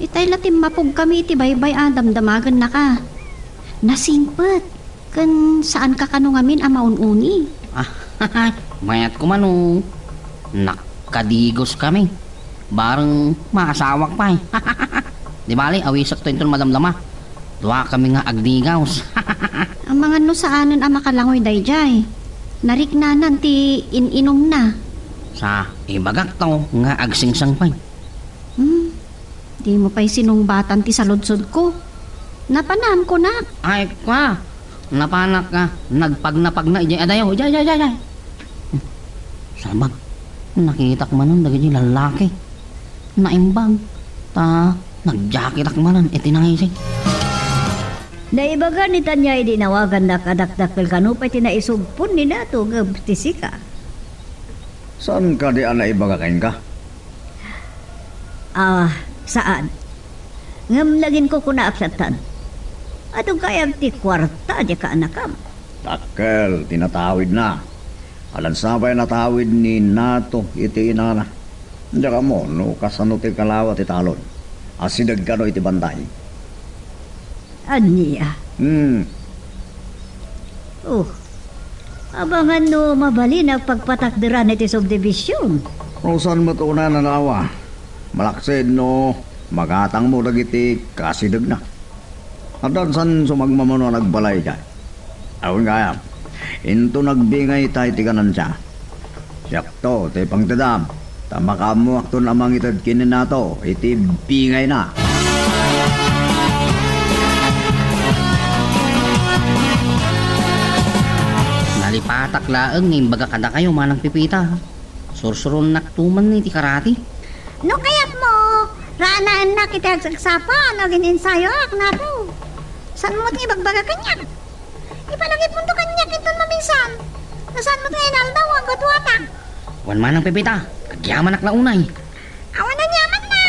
Itay la timmapugkami iti baybay a damdamagennaka. Nasingpet. Ken saanka kano ngamin a maun-uni? Ah, mayat koma no nakadigoskami. Bareng maasawak pay. Di bali, awisekto inton madamdama. Duakami nga agdigaws. Amangan no saanen a makalangoy daydiay. Nariknanan ti in-inumna. Sa ibagakto nga agsingseng pay. Hmm. Dimo pay sinungbatan ti saludsodko. Napanam, kunak. Ay, kua. Napanak nga nagpagnapagna idiay adayo. Idiay, idiay, idiay, idiay. Sabag, nakitak manen dagiti lallaki. Naimbag. Ta, nagyakitak manen iti nangisig. Naibaga ni Tanya idi inawagannak a dakdakkel kano pay ti naisubpon ni Nato ngem ti sika. Saan kadi a naibaga kenka? Ah, saan. Ngem naginkukunaak lattan. Adu gayam ti kuarta diay kaanakam. Dakkel ti natawidna. Alansa pay natawid ni Nato iti inana. Diak ammo no kasano ti kalawa ti talon. Asideg kano iti bantay. Ania? Hmm. Oh. Abangan no mabalin a pagpatakderan iti subdivision. Saan met unay a nalawa? Malaksid no magatangmo dagiti kasidegna. Addan saan sumagmamano a nagbalay idiay. Awan gayam. Inton agbingayta iti ganansya, siakto ti pangtedam. Ta makaammoakton a mangited ken ni Nato iti bingayna. Nalipatak laeng nga imbagak kadakayo, Manang Pepita. Sursuronnakto man iti karate. No kayatmo, raanaennak iti agsagsapan no agin-ensayoak, Nato. Saanmo met nga ibagbaga kaniak? Ipalagipmonto kaniak inton maminsan. No saan met nga inaldaw nga agwadwatak. Wen, Manang Pepita, agyamanak la unay. Awan aniamanna.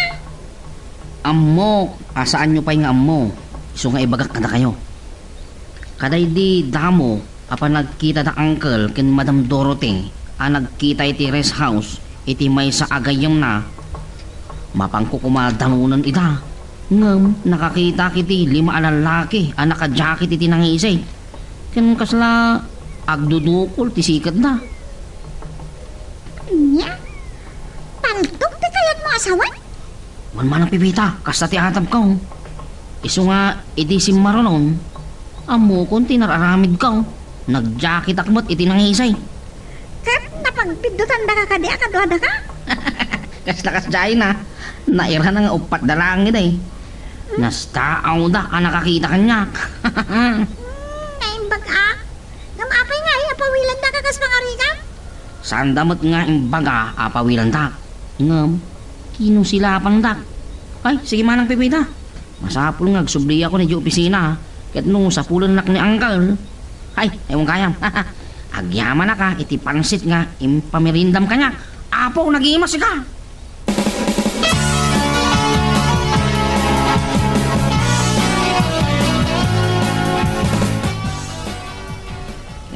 Ammok a saanyo pay nga ammo, isu nga ibagak kadakayo. Kadaydi damo a panagkita da Uncle ken Madam Dorothy a nagkita iti rest house iti maysa a gayyemna, mapanko koma danonen ida. Ngem nakakitak iti lima a lallaki a naka-jacket iti nangisay ken kasla agdudukol ti siketda. Ania? Paltok ti kayatmo a sawen? Wen, Manang Pepita, kasta ti atabko. Isu nga idi simmarunon, ammokon ti nar-aramidko. Nag-jacketak met iti nangisay. Ket napagbiddutandaka kadi a kaduadaka? Kasta kasdiay na. Nairana nga uppat da laeng idi. Nastaawda a nakakita kaniak. Hmm, naimbag-ak. Ngem apay nga ay apawilanda ka kas pangarigan? Saanda met nga imbaga a pawilanda. Ngem, kinusilapandak. Ay, sige, Manang Pepita. Masapul nga agsubliakon idiay opisina, ket no sapulennak ni Uncle. Ay, awan gayam. Agyamanak iti pansit nga impameriendam kaniak. Apo, nagimas ka!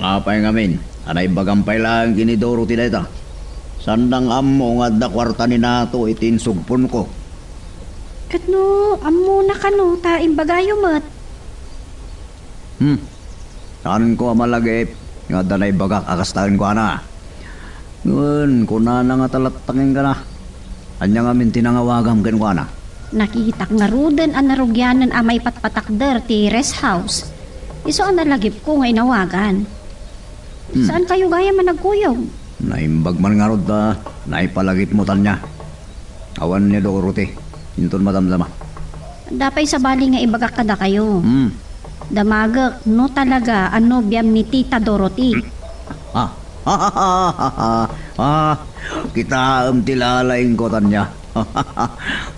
Apay ngamin, a naibagam pay laeng ken ni Dorothy dayta? Saanda nga ammo nga adda kuarta ni Nato iti insugponko. Ket no ammona kano ta imbagayo met? Hmm. Saanko a malagip nga adda naibagak a kasta kenkuana. Ngem kunana ngata latta kenkuana. Ania ngamin ti nangawagam kenkuana? Nakitak ngaruden a narugianen a maipatpatakder ti rest house. Isu a nalagipko nga inawagan. Hmm. Saankayo gayam a nagkuyog? Naimbag man ngarud ta naipalagipmo, Tanya. Awan ni Dorothy. Inton madamdama. Adda pay sabali nga ibagak kadakayo. Hmm. Damagek no talaga a nobiam ni Tita Dorothy. Ah. Ah, kitaem ti lalaingko, Tanya.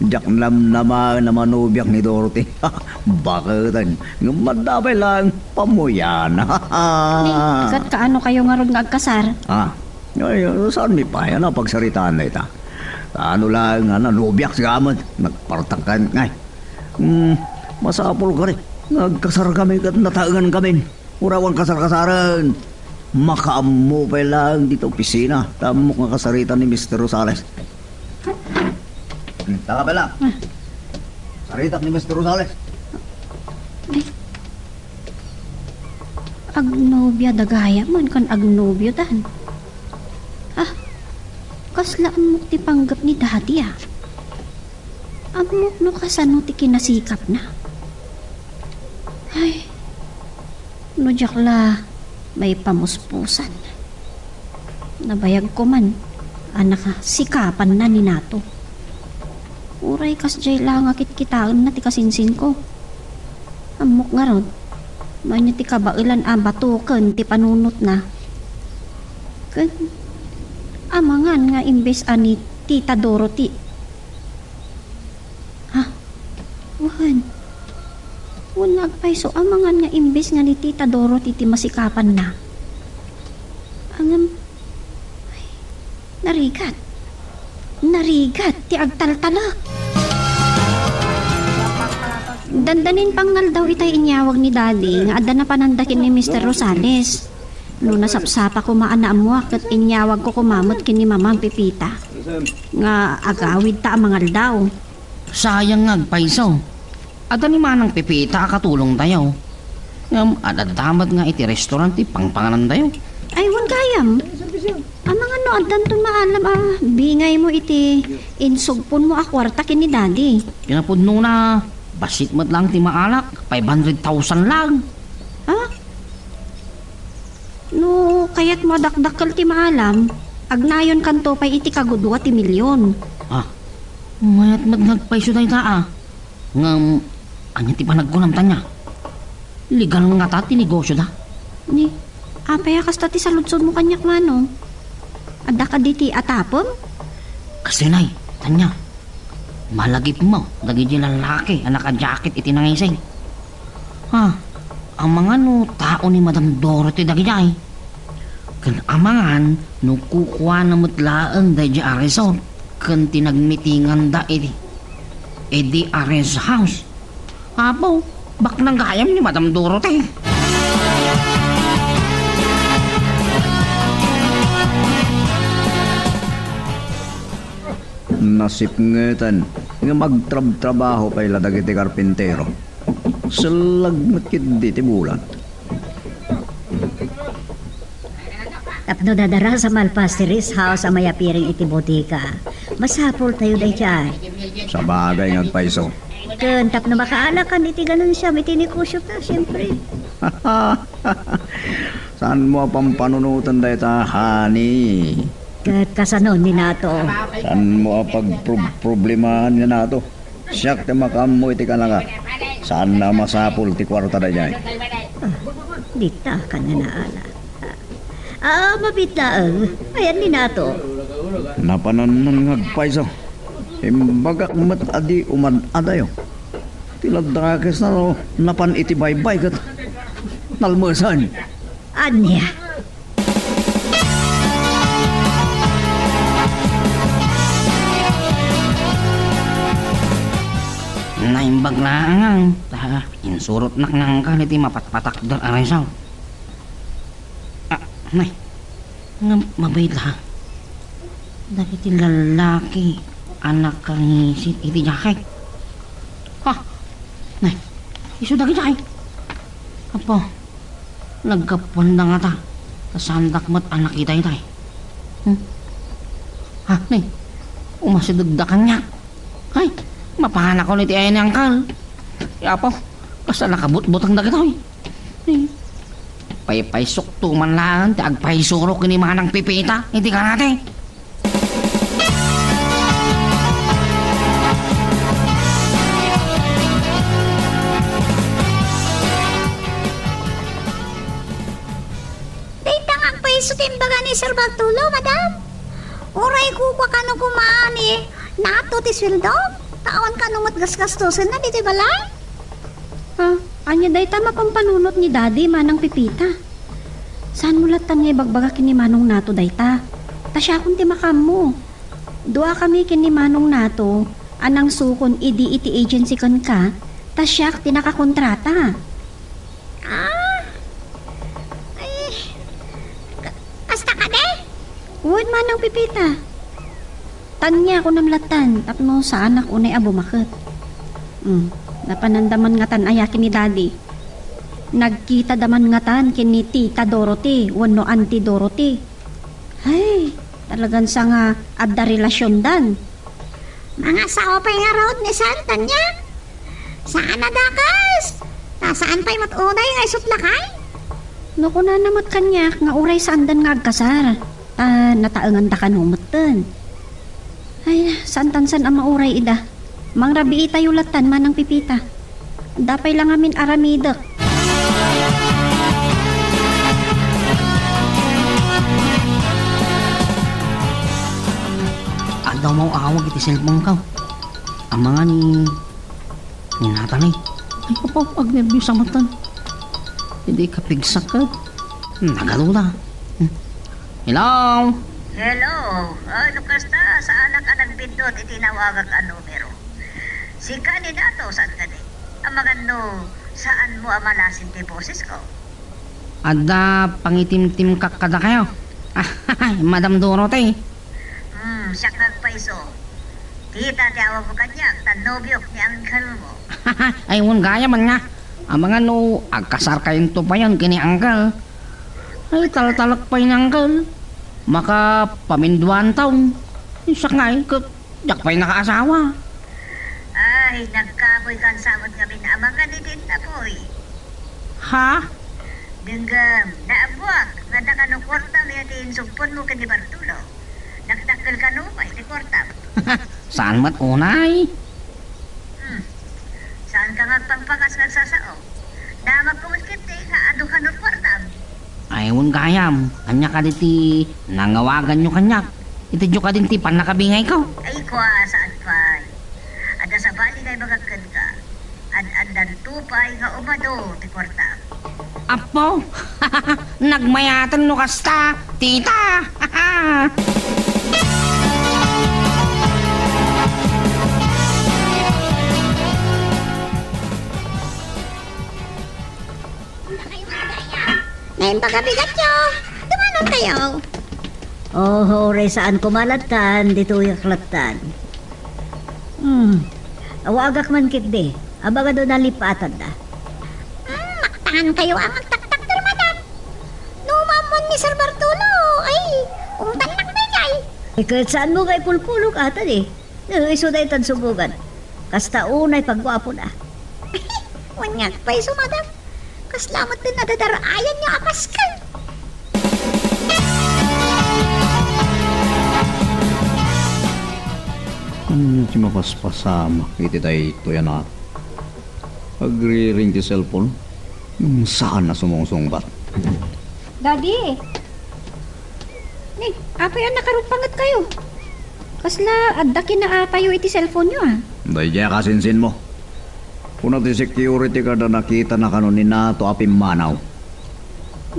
Diak namnamaen a manobiak ni Dorothy. Baketen, ngem adda pay laeng pamuyan. Ni, ket kaano kayo ngarud nga agkasar? Ah, ay, saan mi pay a napagsaritaan dayta? Kaano laeng nga nanobiak sigamet? Nagpartak kan, ay. Hmm, masapul kadi nga agkasar kami ket nataengan kami. Ura, awan kasarkasaren. Makaammo pay laeng dita opisina. Ta ammok nga kasaritan ni Mister Rosales. Hmm, taka pay la. Ah. Saritak ni Mister Rosales. Ay. Agnobia da gayam man ken agnobiodan. Ah, kasla ammok ti panggep ni Daddy, ah. Ammok no kasano ti kinasikapna. Ay, no diak la maipamuspusan. Nabayagko man a nakasikapanna ni Nato. Uray kasdiay la nga kitkitaenna ti kasinsinko. Ammok ngarud, no ania ti kabaelan a batoken ti panunotna. Ken amangan nga imbes a ni Tita Dorothy. Ha? Wen. Wen nga agpayso, amangan nga imbes nga ni Tita Dorothy ti masikapanna. Ngem, ay, narigat. Narigat ti agtaltalek. Dandanin pangngaldaw itay inyawag ni Daddy nga adda napananda ken ni Mister Rosales. No nasapsapa koma a naammoak ket inyawagko koma met ken ni Mamang Pepita nga agawidta a mangaldaw. Sayang nga agpayso. Adda ni Manang Pepita a katulongtayo. Ngem ad-adda met nga iti restaurant ti pangpanganantayo. Ay, wen gayam. Amangan no addanton maalam a bingaymo iti insugponmo a kuarta ken ni Daddy. Kinapudnona, bassit met lang ti maalak, five hundred thousand lang. Ha? No kayatmo a dakdakkel ti maalam, Agnayonkanto pay iti kagudua ti milyon. Ah, mayat met nga agpayso dayta, a. Ngem, ania ti panagkunam, Tania? Legal ngata ti negosioda? Ni, apay a kasta ti saludsodmo kaniak, Manong? Adda kadi ti atapem? Kastoy, Nay, Tania. Malagipmo dagiti lalaki a nakajacket iti nangising. Ha, amangan no tao ni Madam Dorothy dagijay? Ken amangan no kukuana met laeng dayjay a resort ken ti nagmitinganda idi, idi a rest house? Apo, baknang gayam ni Madam Dorothy. Nasipngeten ngem agtrabtrabaho pay la dagiti karpintero. Sellag met ketdi ti bulan. Tapno nadarasa malpas ti rest house a mayapiring iti botika, masapultayo daydiay. Sabagay nga agpayso. Ken tapno makaalakan iti ganansiam iti negosiota, siempre. Saanmo a pampanunoten dayta, honey? Ket kasano ni Nato? Saanmo a pagprob-, problemahan ni Nato? Siak ti makaammo iti kanaka. Saanna a masapul ti kuarta daydiay. Ah, dita ka nga naala. Ah, mabiit laeng. Ayan ni Nato. Napanannan nga agpayso. Imbagak met a di umad-adayo. Ti ladakesna no napan iti baybay ket nalmesen. Ania? Naimbag laeng, ta insurotnak ni Angkal iti mapatpatakder a resort. Ah, nay, nga mabayad la. Dagiti lalaki a nakangisit iti jacket. Ha? Nay, isu dagiti ay. Apo, naggapuanda ngata, ta saandak met a nakita itay. Hmm? Ha, nay, umasidegda kaniak. Ay, mapanakon iti ay ni Angkal. Apo, kasta nakabutbutang dagitoy. Ay, paypaysokto man laeng ti agpaysuro ken ni Manang Pipita iti karate. Dayta nga agpayso ti imbaga ni Sir Bartolo, madam. Uray kukua kano koma ni Nato ti sueldo, ta awan kano met gasgastosenna ditoy balay. Ah, ania dayta mapanpanunot ni Daddy, Manang Pipita? Saanmo lattan nga ibagbaga ken ni Manong Nato dayta? Ta siakon ti makaammo. Duakami ken ni Manong Nato a nangsukon idi iti agency kenka, ta siak ti nakakontrata. Ah? Ay, ka-, kasta kadi? Wen, Manang Pipita. Tania, kunam lattan, tapno saanak unay a bumaket. Hmm, napananda man ngatan aya ken ni Daddy. Nagkitada man ngatan ken ni Tita Dorothy wenno Auntie Dorothy. Ay, talagan sa nga adda relasiondan. Mangasao pay ngarud ni San, Tania? Saan a dakes? Ta saan pay met unay nga isut lakay? No kunana met kaniak nga uray saandan nga agkasar, ta nataenganda kano metten. Ay, saantan san a mauray ida. Mangrabiitayo lattan, Manang Pipita. Adda pay la ngamin aramidek. Adda umaw-awag iti cellphone ko. Amangan ni, ni Natalie. Ay, apo, agnerbios a metten. Idi kapigsak ket nagaruda. Hmm. Hello? Hello. Ah, no kasta, saanak a nagbiddut iti inawagak a numero. Sika ni Nato, saan kadi? Amangan no saanmo a malasin ti bosesko? Adda pangitimtimkak kadakayo. Madam Dorothy. Hmm, siak nga agpayso. Tita ti awagmo kaniak, ta nobiok ni angkelmo. Ay, wen gayam nga. Amangan no agkasarkayonto payen ken ni angkel. Ay, taltalek pay ni angkel. Makapaminduan taon. Siak nga, ay, ket diak pay nakaasawa. Ay, nagkapoykan sa met ngamin amangan iti innapoy. Ha? Denggem, naammoak nga adda kano kuartam iti insugponmo ken ni Bartolo. Dakdakkel kano pay ti kuartam. Saan met unay? Hmm. Saanka nga agpangpagas nga agsasao? Damagko met ketdi nga adu kano kuartam. Ay, wen gayam, ania kadi ti nangawaganyo kaniak? Itedyo kadin ti pannakabingayko. Ay, kua, saan pay. Adda sabali nga ibagak kenka. Ad-addanto pay nga umadu ti kuartam. Apo! Nagmayaten no kasta, tita! Naimbag a bigatyo! Dumanon kayo! Oh, uray saan ko malattan, ditoyak lattan. Hmm. Awagak man ketdi. Abaga do nalipatanda. Hmm, maktan kayo ang agtaktakder, madam. No maammuan ni Sir Bartolo, ay, ungtannak daydiay. Eh, ket saan mo nga ipulpulok ata di? Eh, isu daytan subogan. Kasta unay pagguapona. Wen nga agpayso, madam. Kasla met ti nadadar-ayanyo a paskel. Ania ti mapaspasamak iti daytoy a nato? Agriring ti cellphone ngem saan a sumungsungbat. Daddy! Ni, apay a nakaruppanget kayo? Kasla adda kinaatayo iti cellphone-yo, a? Daydiay a kasinsinmo. Kuna ti security guard a nakitana kano ni Nato a pimmanaw.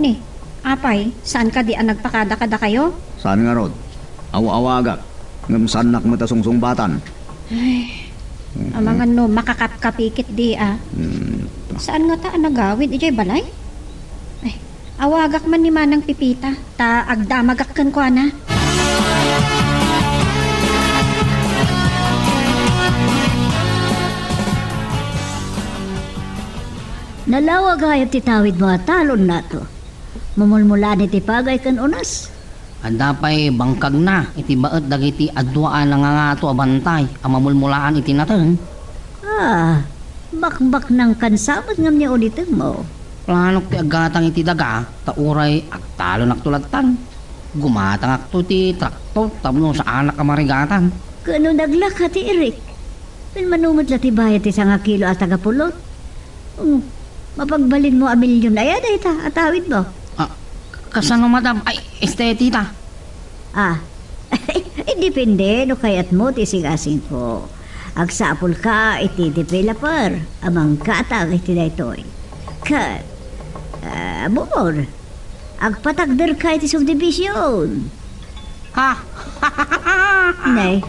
Ni, apay, saan kadi a nagpakada kadakayo? Saan ngarud? Aw-awagak, ngem saannak met a sungsungbatan. Ay, amangan no makakapkapikit di, a. Hmm. Saan ngata a nagawid idiay balay? Ay, awagak man ni Manang Pipita, ta agdamagak kenkuana. Nalawa gayam ti tawidmo a talon, Nato. Mumulmulaan iti pagay ken unas. Adda pay bangkagna iti baet dagiti adu a nangangato a bantay a mamulmulaan iti nateng. Ah, bakbaknangkan sa met ngem ni ulitengmo. Planok ti aggatang iti daga, ta uray agtalonakto lattan. Gumatangakto ti traktor tapno saanak a marigatan. Ket no naglaka ti Eric, ken mano met la ti bayad ti sangakilo a tagapulot? Hmm, mapagbalinmo a milyon aya dayta a tawidmo? Ah, kasano, madam? Ay, este, tita. Ah, depende no kayatmo ti isingasingko. Agsapulka iti developer a manggatang iti daytoy. Ket, ah, bukod, agpatakderka iti subdivision. Ha? Ne,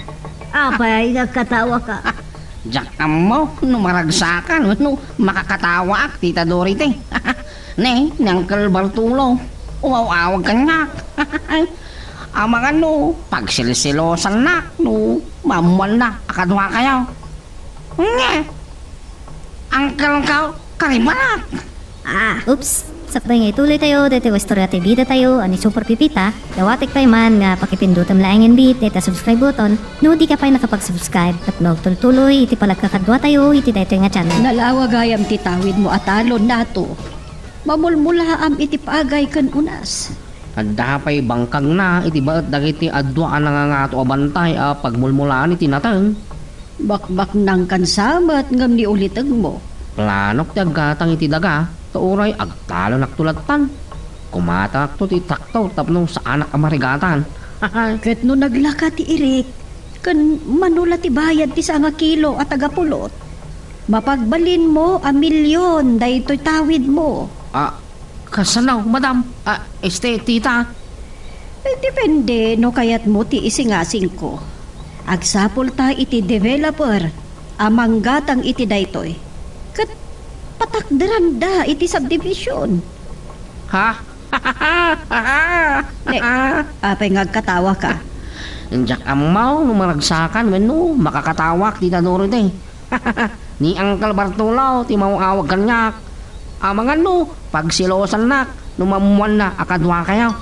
apay nga agkatawaka? Diak ammo no maragsakan wenno makakatawaak, Tita Dorothy. Ne, ni Uncle Bartolo, umaw-awag kaniak. Amangan no pagsilsilosannak no maammoanna a kaduakayo. Nya, Uncle ko, karibanak. Ah. Oops! Sakbay nga ituloy tayo daytoy a istorya ti bida tayo a ni Super Pipita, dawatek pay man nga pakipindutem laengen bi dayta subscribe button no dika pay nakapag-subscribe tapno agtultuloy iti palagkakadua tayo iti daytoy nga channel. Nalawa gayam ti tawidmo a talon, Nato. Mamulmulaam iti pagay ken unas. Adda pay bangkagna iti baet dagiti adu a nangangato a bantay a pagmulmulaan iti nateng. Bakbaknangkan sa met ngem ni ulitengmo. Planok ti aggatang iti daga, ta uray agtalonakto lattan. Kumatangakto ti traktor tapno saanak a marigatan. Ket no naglaka ti Eric, ken mano la ti bayad ti sangakilo a tagapulot? Mapagbalinmo a milyon daytoy tawidmo. Ah, kasano, madam? Ah, este, tita? Eh, depende no kayatmo ti isingasingko. Agsapulta iti developer a manggatang iti daytoy. Ket patakderanda iti subdivision. Ha? Ne, apay nga agkatawaka? Diak ammo no maragsakan wenno makakatawaak, Tita Dorothy. Ni Uncle Bartolo ti maw-awag kaniak. Amangan no pagsilosannak no maammoanna a kaduakayo.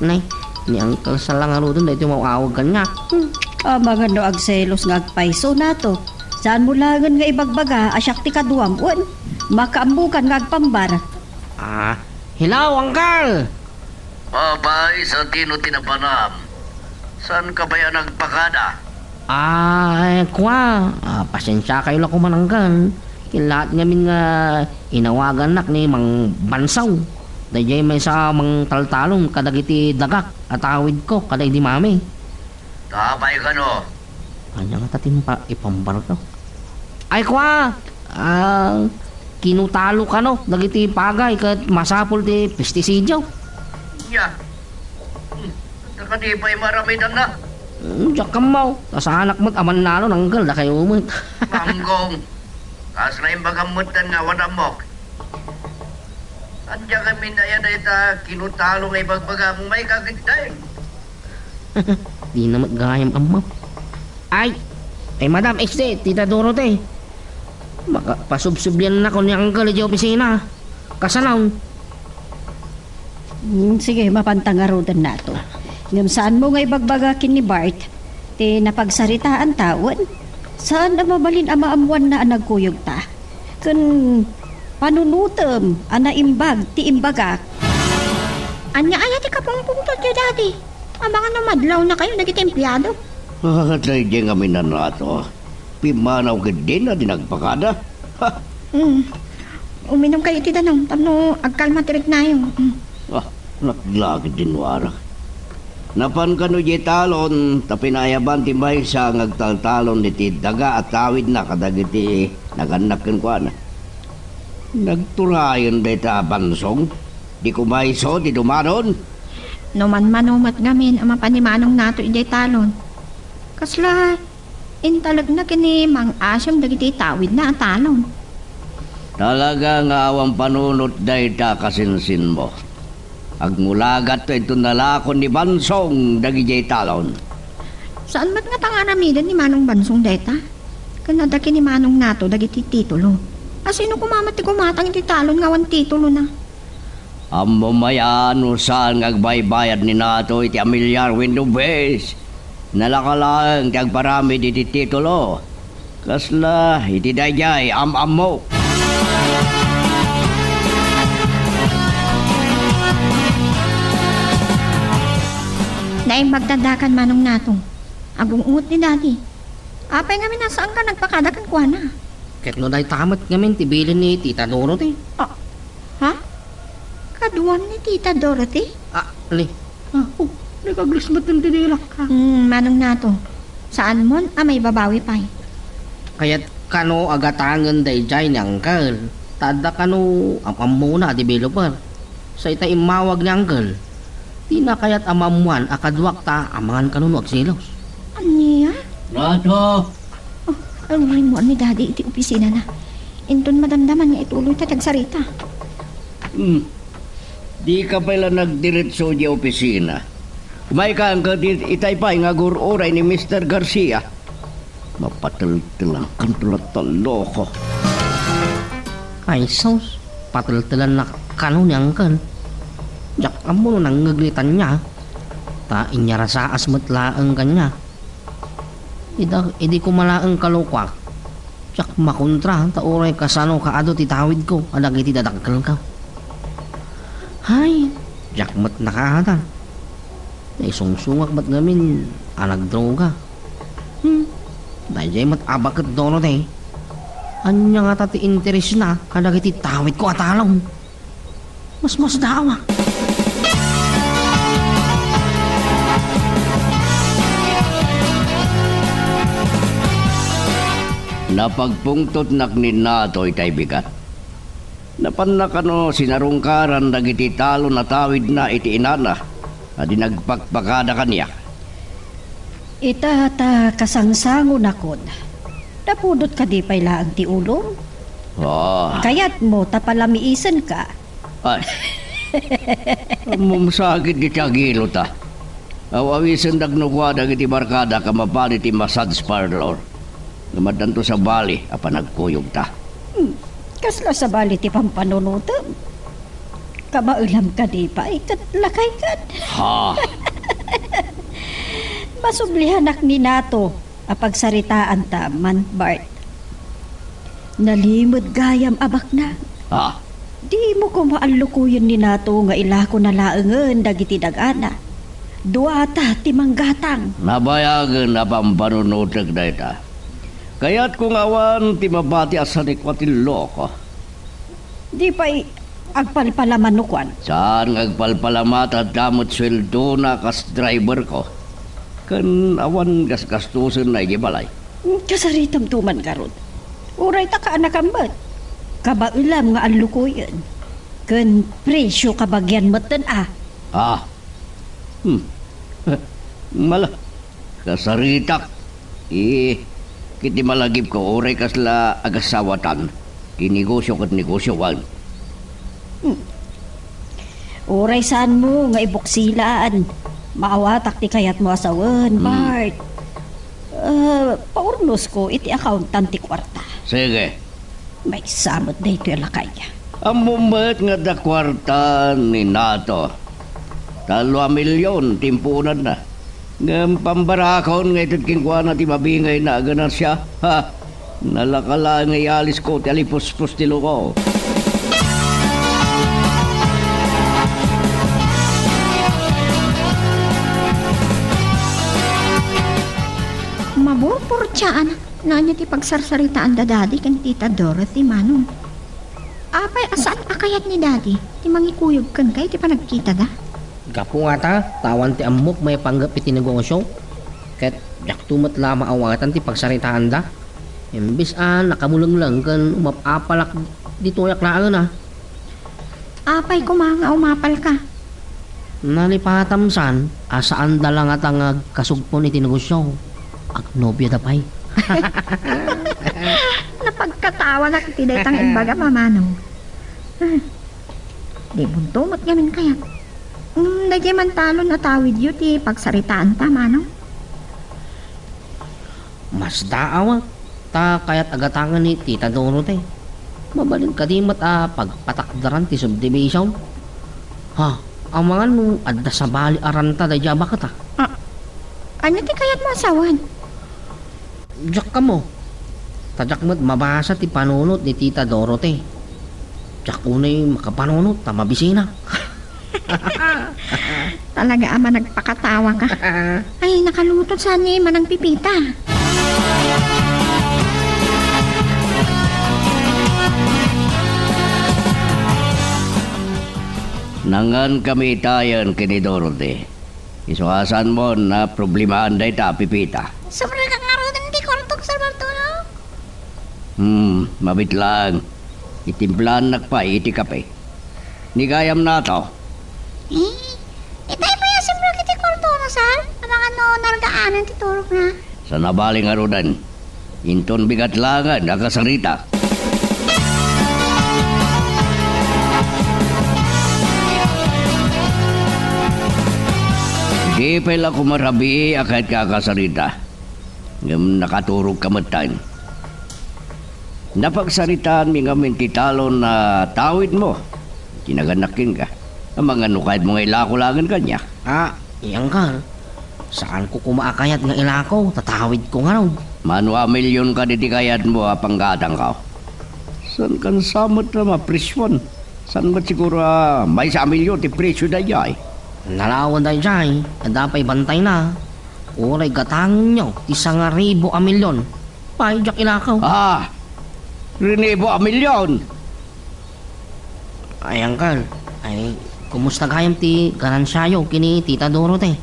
Nay, ni Uncle sa la ngaruden daytoy maw-awag kaniak. Hmm. Amangan no agselos nga agpayso, Nato. Saanmo laengen nga ibagbaga a siak ti kaduam, wen makaammokan nga agpambar. Ah, hello, Uncle! Apay, sadino ti napanam? Saan ka pay a nagpakada? Ah, eh, kua, ah, pasensiakayo la koman, Uncle. Ket laat ngamin nga inawagannak ni Mang Bansaw. Daydiay maysa a mangtaltalon kadagiti dagak a tawidko kada idi Mami. Apay kano? Ania ngata ti impa-, ipambarko? Ay, kua! Ah, kinutalo kano dagiti pagay ket masapul ti pestisidio. Nya. Hmm, anta kadi pay maaramidanna? Hmm, diak ammo. Ta saanak met a mannalon, Uncle, dakayo met. Manggong. Kasla imbagam metten nga awan ammok. Ania ngamin aya dayta kinutalo nga ibagbagam, umayka ketdi? Dina met gayam ammo. Ay! Ay, Madam Este, Tita Dorothy. Maka-, pasubsubliannakon ni Uncle idiay opisina. Kasano? Hmm, sige, mapanta ngarudennato. Ngem saanmo nga ibagbaga ken ni Bart ti napagsaritaantaon? Saan a mabalin a maammoanna a nagkuyogta? Ken panunotem a naimbag ti imbagak. Ania aya ti kapungpungtotyo, Daddy? Amangan a madlawnakayo dagiti empleyado. Ah, daydiay ngamin a nato. Pimmanaw ketdin a di nagpakada. Ha! Hmm. Uminumkayo iti danum tapno agkalma ti riknayo. Hmm. Ah, naglagid din warak. Napan kano diay talon, ta pinaayaban ti maysa nga agtaltalon iti daga a tawidna kadagiti nagannak kenkuana. Nagturayen dayta a Bansong, di kumayso ti dumadon. No manmano met ngamin a mapan ni Manong Nato idiay talon. Kasla intalekna ken ni Mang Asem dagiti tawidna a talon. Talaga nga awan panunot dayta a kasinsinmo. Agngulagatto inton nalakon ni Bansong dagidiay talon. Saan met ngata nga aramiden ni Manong Bansong dayta? Ken adda ken ni Manong Nato dagiti titulo. A sino koma met ti gumatang iti talon nga awan titulona? Ammom aya no saan nga agbaybayad ni Nato iti amilyar wenno buwis? Nalaka laeng ti agparamid iti titulo. Kasla iti daydiay am-ammo. Naimbag ti addakan, Manong Nato. Agung-ungot ni Daddy. Apay ngamin a saanka nagpakada kenkuana? Ket no dayta met ngamin ti bilin ni Tita Dorothy. Ah, ha? Kaduam ni Tita Dorothy? Ah, ni. Ah, oh, nag-aglis met ti dilak, ha? Hmm, Manong Nato. Saanmon a maibabawi pay. Kayat kano a gatangen daydiay ni Uncle. Ta adda kano am-ammona a developer. Sa ita immawag ni Uncle. Dina kayat a maammoan a kaduak ta amangan kano no agselos. Ania? Nato! Oh, aruray mo ni Daddy iti opisinana. Inton madamdaman nga ituloy ta ti agsarita. Hmm. Dika pay la nagdiretso idiay opisina. Umayka, Uncle, it-, itay pay nga agur-uray ni Mister Garcia. Mapateltelankanto latta, loko. Ay sus, pateltelanna kano ni Uncle. Diak ammo no nangngeg ni Tanya. Ta inyarasaas met laeng kaniak. Ida, idi koma laeng kalokoak. Diak makontra, ta uray kasano kaadu ti tawidko kadagiti dadakkelko. Hay, diak met nakaada. Naisungsungak met ngamin a nagdroga. Hmm, daydiay met a baket, Dorothy. Ania ngata ti interesna kadagiti tawidko a talon? Masmasdaawa. Napagpungtotnak ni Nato itay bigat. Napanna kano sinarungkaran dagiti talon a tawidna iti inana a di nagpakpakada kaniak. Ita ta kasangsangonakon. Napudot kadi pay laeng ti ulom? Ah. Kayatmo ta palamiisenka? Ay. Mumsakit iti agilo ta. Aw-awisendak no kua dagiti barkadak a mapan iti massage parlor. Ngem addanto sabali a panagkuyogta. Hmm, kasla sabali ti pampanunotem? Kabaelam kadi pay ket lakaykan? Ha? Masublianak ni Nato a pagsaritaanta man, Bart. Nalimed gayam a baknang. Ha? Dimo koma allukoyen ni Nato nga ilakona laengen dagiti dagana. Duata ti manggatang. Nabayagen a pampanunotek dayta. Kayatko nga awan ti mabati a sanikua ti loko. Di pay agpalpalama no kuan. Saan nga agpalpalama ta adda met sueldona kas driverko. Ken awan gasgastosenna idiay balay. Kasaritam to man garud. Uray ta kaanakam met. Kabaelam nga allukoyen. Ken presio kabagian metten a. Ah. Hmm. Mala. Kasaritak. Eh, kiti malagipko, uray kasla agasawatan, ti negosio ket negosioan. Hmm. Uray saanmo nga ibuksilaan, maawatak ti kayatmo a sawen, Hmm. Bart. Ah, paurnosko iti accountant ti kuarta. Sige. Maysa met daytoy a lakayda. Ammom met nga adda kuarta ni Nato. Tallo a milyon ti impuonanna. Ngem pambarakon nga ited kenkuana ti mabingayna a ganansia. Ha! Nalaka laeng nga ialisko ti alipuspos ti loko. Mapurpurtiaan. Ania ti pagsarsaritaanda dadi ken Tita Dorothy, Manong? Apay a saan a kayat ni Dadi ti mangikuyog kenka iti panagkitada? Gapu ngata, ta awan ti ammok maipanggep iti negosio, ket diakto met la maawatan ti pagsaritaanda. Imbes a nakamulengleng ken umap-apalak ditoyak laengen a. Apay koma nga umapalka? Nalipatam san a saanda la ngata nga agkasugpon iti negosio. Agnobiada pay. Napagkatawanak iti dayta nga imbaga, Manong. Hmm. Di bunto met ngamin kayat. Hmm, daydiay man talon a tawidyo ti pagsaritaanta, Manong. Masdaawak, ta kayat a gatangen ni Tita Dorothy. Mabalin kadi met a pagpatakderan ti subdivision? Ha, amangan no adda sabali a ranta daydiay a baket a. Ah, ania ti kayatmo a sawen? Diak ammo. Ta diak met mabasa ti panunot ni Tita Dorothy. Diak unay makapanunot ta mabisina. Talaga a managpakatawa ka. Ay, nakalutod saan ni Manang Pipita. Nangan kami itayen ken ni Dorothy. Isu a saanmo a problemaen dayta, Pipita. Sobra ka ngaruden ti kwartok, Sir Bartolo. Hmm, mabit lang. Itimplaannak pay iti kape. Ni gayam Nato. Eh, itay pay a simrek iti kwartona, sir. Amangan no nargaanan ti turogna. Saan a bale ngaruden. Inton bigat laengen a kasarita. Di pay la koma rabii a kayatka a kasarita. Ngem nakaturogka metten. Napagsaritaanmi ngamin ti talon a tawidmo. Ti nagannak kenka. Amangan no kayatmo nga ilako laengen kaniak. Ah, iyan ka. Saanko koma a kayat nga ilako, tatawidko ngarud. Mano a milyon kadi ti kayatmo a panggatangko? Saan kansa met a mapresyuan? Saan met siguro a maysa a milyon ti presyo daydiay? Nalawan daydiay, adda pay bantayna. Uray gatangenyo ti sangaribu a milyon. Pay, diak ilako. Ah! Rinibo a milyon! Ay, uncle, ay, kumusta gayam ti ganansiayo ken ni Tita Dorothy?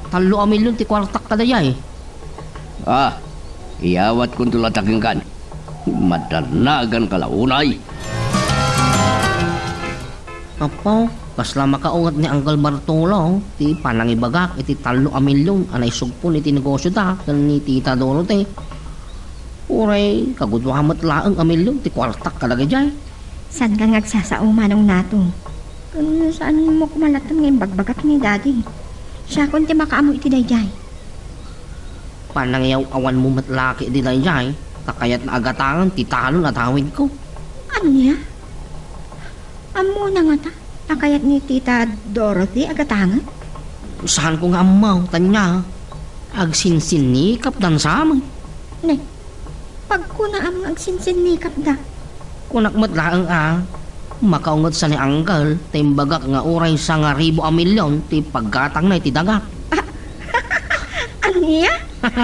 Tallo a milyon ti kuartak kadayay. Ah, iyawatkonto latta kenkan. Madanagan ka la unay. Apo, kasla makaunget ni Uncle Bartolo ti panangibagak iti tallo a milyon a naisugpon iti negosio da ken ni Tita Dorothy. Uray, kagudua met laeng a milyon ti kuartak kadagijay. Saan ka nga agsasao, Manong Nato? Ken saan mo koma latta nga imbagbagak ni Daddy? Siakon ti makaammo iti daydiay. Panangiyaw-awanmo met la ket daydiay, ta kayatna a gatangen ti talon a tawidko. Ania? Ammona ngata a kayat ni Tita Dorothy a gatangen? Saanko nga ammo, ta ania, agsinsinnikapdan sa met. Ne, pagkunaam nga agsinsinnikapda. Kunak met laeng a, Makaunget sa ni Uncle ti imbagak nga uray sangaribu a milyon ti paggatangna iti daga. Ania?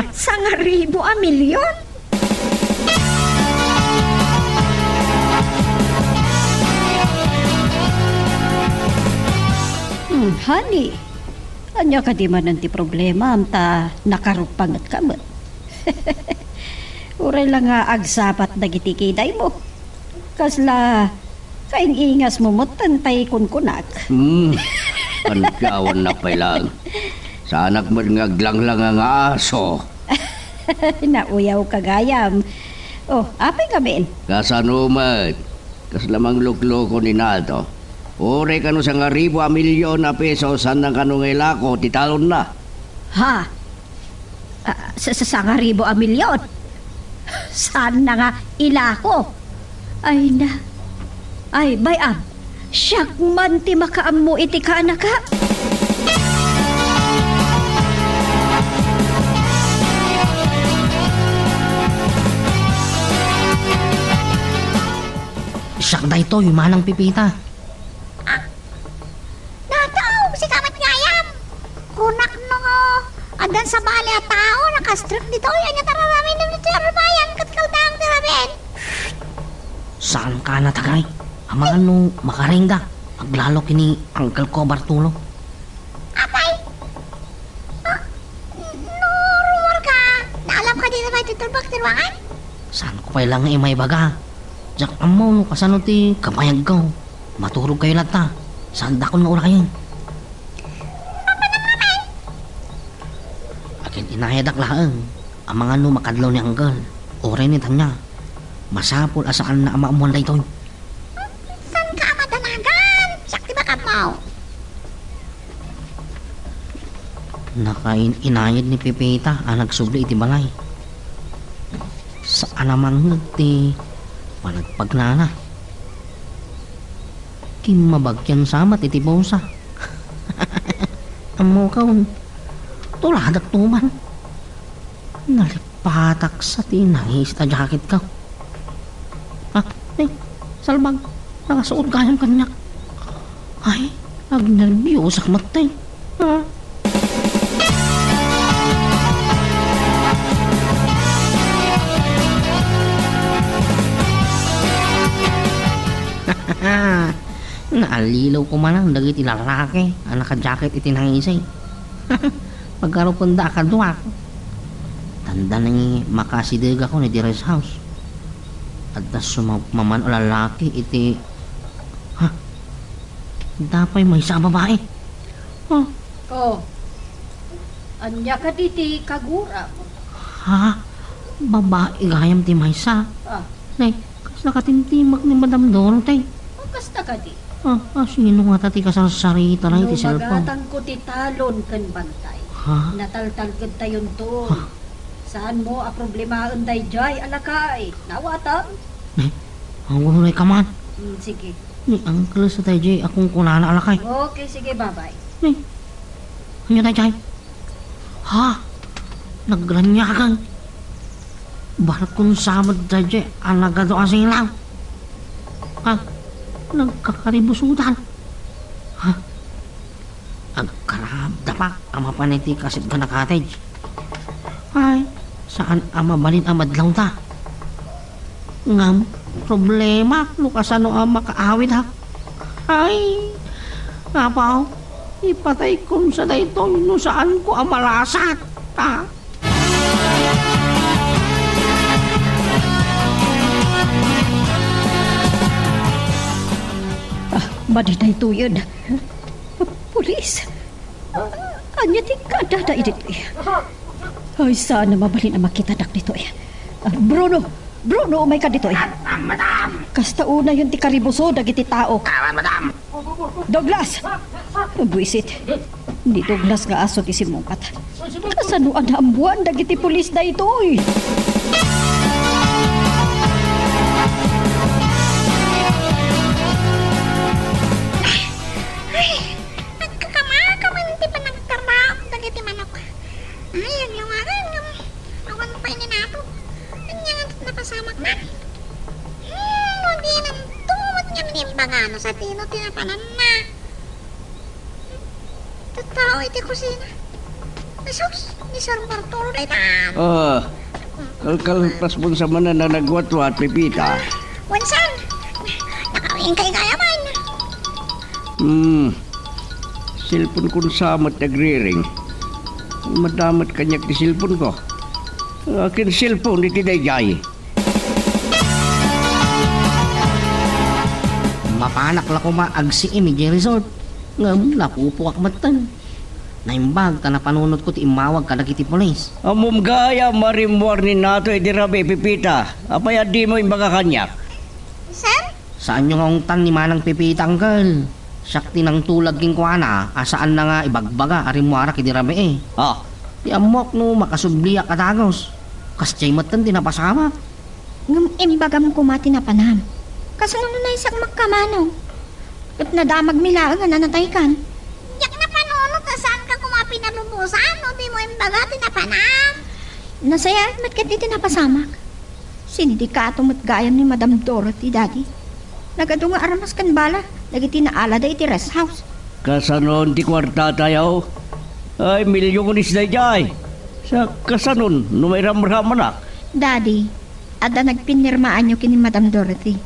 Sangaribu a milyon? Hmm, honey, ania kadi manen ti problema ta nakarukpangetka met? Uray la nga agsabat dagiti kidaymo. Kasla kaing-ingasmo metten tay kunkunak. Hmm, panggawannak pay laeng. Saanak met nga aglanglanga nga aso. Nauyawka gayam. Oh, apay ngamin? Kasano met? Kasla manglukloko ni Naldo. Uray kano sangaribu a milyon a pesos, saan kano nga ilako ti talonna? Ha? Ah, sa, sa, sangaribu a milyon? Saanna nga ilako? Ay na. Ay, bay-am, siak man ti makaammo iti kaanaka. Siak daytoy, Manang Pipita. Ah, Nataw, sika met gayam. Kunak no, addan sabali a tao nakastrek ditoy, ania ti ararabiam ditoy a rubayan ket kaudang ti rabiin. Saan ka natagay? Amangan no makarengda, aglalo ken ni Uncle ko Bartolo. Apay? Ah, no rummuarka, naalamka dita pay ti tulbak ti ruangan? Saan ko pay la nga imaibaga? Diak ammo no kasano ti kabayagko. Maturogkayo latta. Saandakon nga urayen. Akin inayadak laeng, amangan no makadlaw ni Uncle, uray ni Tanya. Masapul a saanna a maammuan daytoy. Saan ka a madanagan? Siak ti makaammo. Nakain-inayad ni Pepita a nagsubli iti balay. Saan a mangngeg ti panagpagnana. Kimmabagyan sa met iti pusa. Ammokon, tuladak tuman. Nalip- Patak sa ti nangis ta jacket ka. Ah, eh, salbag, nakasuot gayam kaniak. Ay, agnerbiusak met tay. Ah. Naalilaw ko manen dagiti lalaki a nakajacket iti nangisay. Pagarupenda a kaduak. Tanda nga makasidegakon iti rest house. Adda sumagmamano a lalaki iti, ha? Adda pay maysa a babai. Ha? Oh. Ania kadi ti kaguram? Ha? Babai gayam ti maysa. Ah. Nay, kasla katimtimek ni Madam Dorothy. Oh, kasta kadi. Ah, ah, sino ngata ti kasarsarita na iti cellphone? No magatangko ti talon ken bantay, ha? Nataltalkedtayonto. Ha? Saanmo a problemaen daydiay a lakay. Naawatam? Eh, awan ka man. Hmm, sige. Ni Uncle sa daydiay a kunkunana a lakay. Okay, sige, bye-bye. Eh, ania daydiay? Ha? Nagraniagan. Barkon sa met daydiay a nagadu a silaw. Ha? Nagkakaribusudan. Ha? Agkarabdapak a mapan iti Kasidgan a cottage. Ay, saan a mabalin a madlawda. Ngem, problema no kasano a makaawid, ha? Ay, apaw, ipataykon sa daytoy no saanko a malasat, ha? Ah, madi daytoyen. Pulis? Ania ti kaadada ditoy? Ay, saan a mabalin a makitadak ditoy. Ah, Bruno! Bruno, umayka ditoy. Madam! Kasta unayen ti karibuso dagiti tao. Awan, madam! Douglas! Buisit. Ni Douglas nga aso ti simmungkat. Kasano a naammuan dagiti pulis daytoy? Ay! Agkakamaka man ti panagtarraom dagiti manok. Ay, aglumagan ngem awan pay ni Nato. Ania nga napasamak man? Hmm, no dinanto met ngem ti imbagana Tattao iti kusina. Asus, ni Sir Bartolo daytan. Ah, kalkalpas mo sa manen a nagwatwat, Pepita. Wensan, nakawinkay gayam. Hmm, cellphone kon sa met nagriring. Madamot kaniak ti cellphone ko. Akin cellphone iti daydiay. Mapanak la koma agsiim idiay resort. Ngem napupuak metten. Naimbag ta napanunotko ti immawag kadagiti pulis. Ammom gayam a rimmuar ni Nato idi rabii, Pepita. Apay a dimo imbaga kaniak? Sir? Saanyo nga ungtan ni Manang Pepita, uncle. Siak ti nangtulag kenkuana a saanna nga ibagbaga a rimmuarak idi rabii. Ah. Ti ammok no makasubliak a dagus. Kasdiay metten ti napasamak. Ngem imbagam koma ti napanam. Kasano no naisagmakka, Manong? Ket nadamagmi laeng a nanataykan. Diak napanunot a saanka koma pinalubosan no dimo imbaga ti napanam. Nasayaat met ketdi ti napasamak. Sindikato met gayam ni Madam Dorothy, Daddy. Nagadu nga aramas ken bala dagiti naalada iti rest house. Kasanon ti kuartatayo? Ay, milyones daydiay. Sa kasanon no mairamramanak? Daddy, adda nagpinirmaanyo ken ni Madam Dorothy.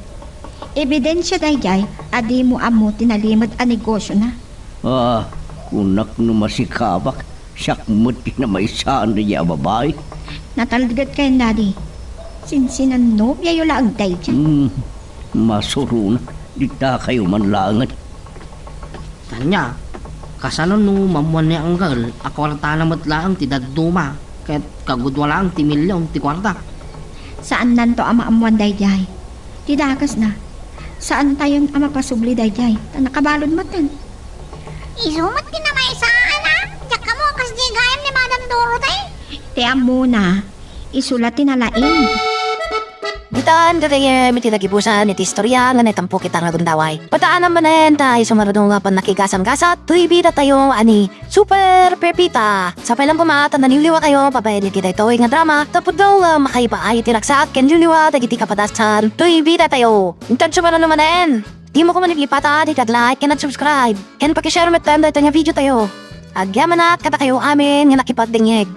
Ebidensia daydiay a dimo ammo ti nalimed a negosiona. Ah, kunak no masikabak, siak met ti namaysaan daydiay a babai. Nataldegetkayon, Daddy. Sinsinanobiayo laeng daydiay. Hmm, masuronak, ditakayo man laengen. Ania, kasano no maammuan ni Uncle a kuartana met laeng ti dadduma, ket kagudua laeng ti milyon ti kuarta? Saannanto a maammuan daydiay. Ti dakesna, saantayon a mapasubli daydiay, ta nakabalud metten. Isu met ti namaysaan, a? Diak ammo a kasdiay gayam ni Madam Dorothy. Ti ammona, isu la ti nalaing. Ditan gagayyem iti nagibusan iti istoria nga naitampok ita nga gundaway. Padaanam manen ta isu nga adu nga pannakigasam-gasat toy bidatayo a ni Super Pepita. Sapay lang koma ta naliwliwatayo babaen iti daytoy nga drama tapno nga makaibaay iti ragsak ken liwliwa dagiti kapadasan toy bidatayo. Intanto manen manen, dimo koma liplipata dagiti ag-like ken ag-subscribe ken paki-share metten daytoy nga videotayo. Agyamanak kadakayo amin nga nakipagdengngeg.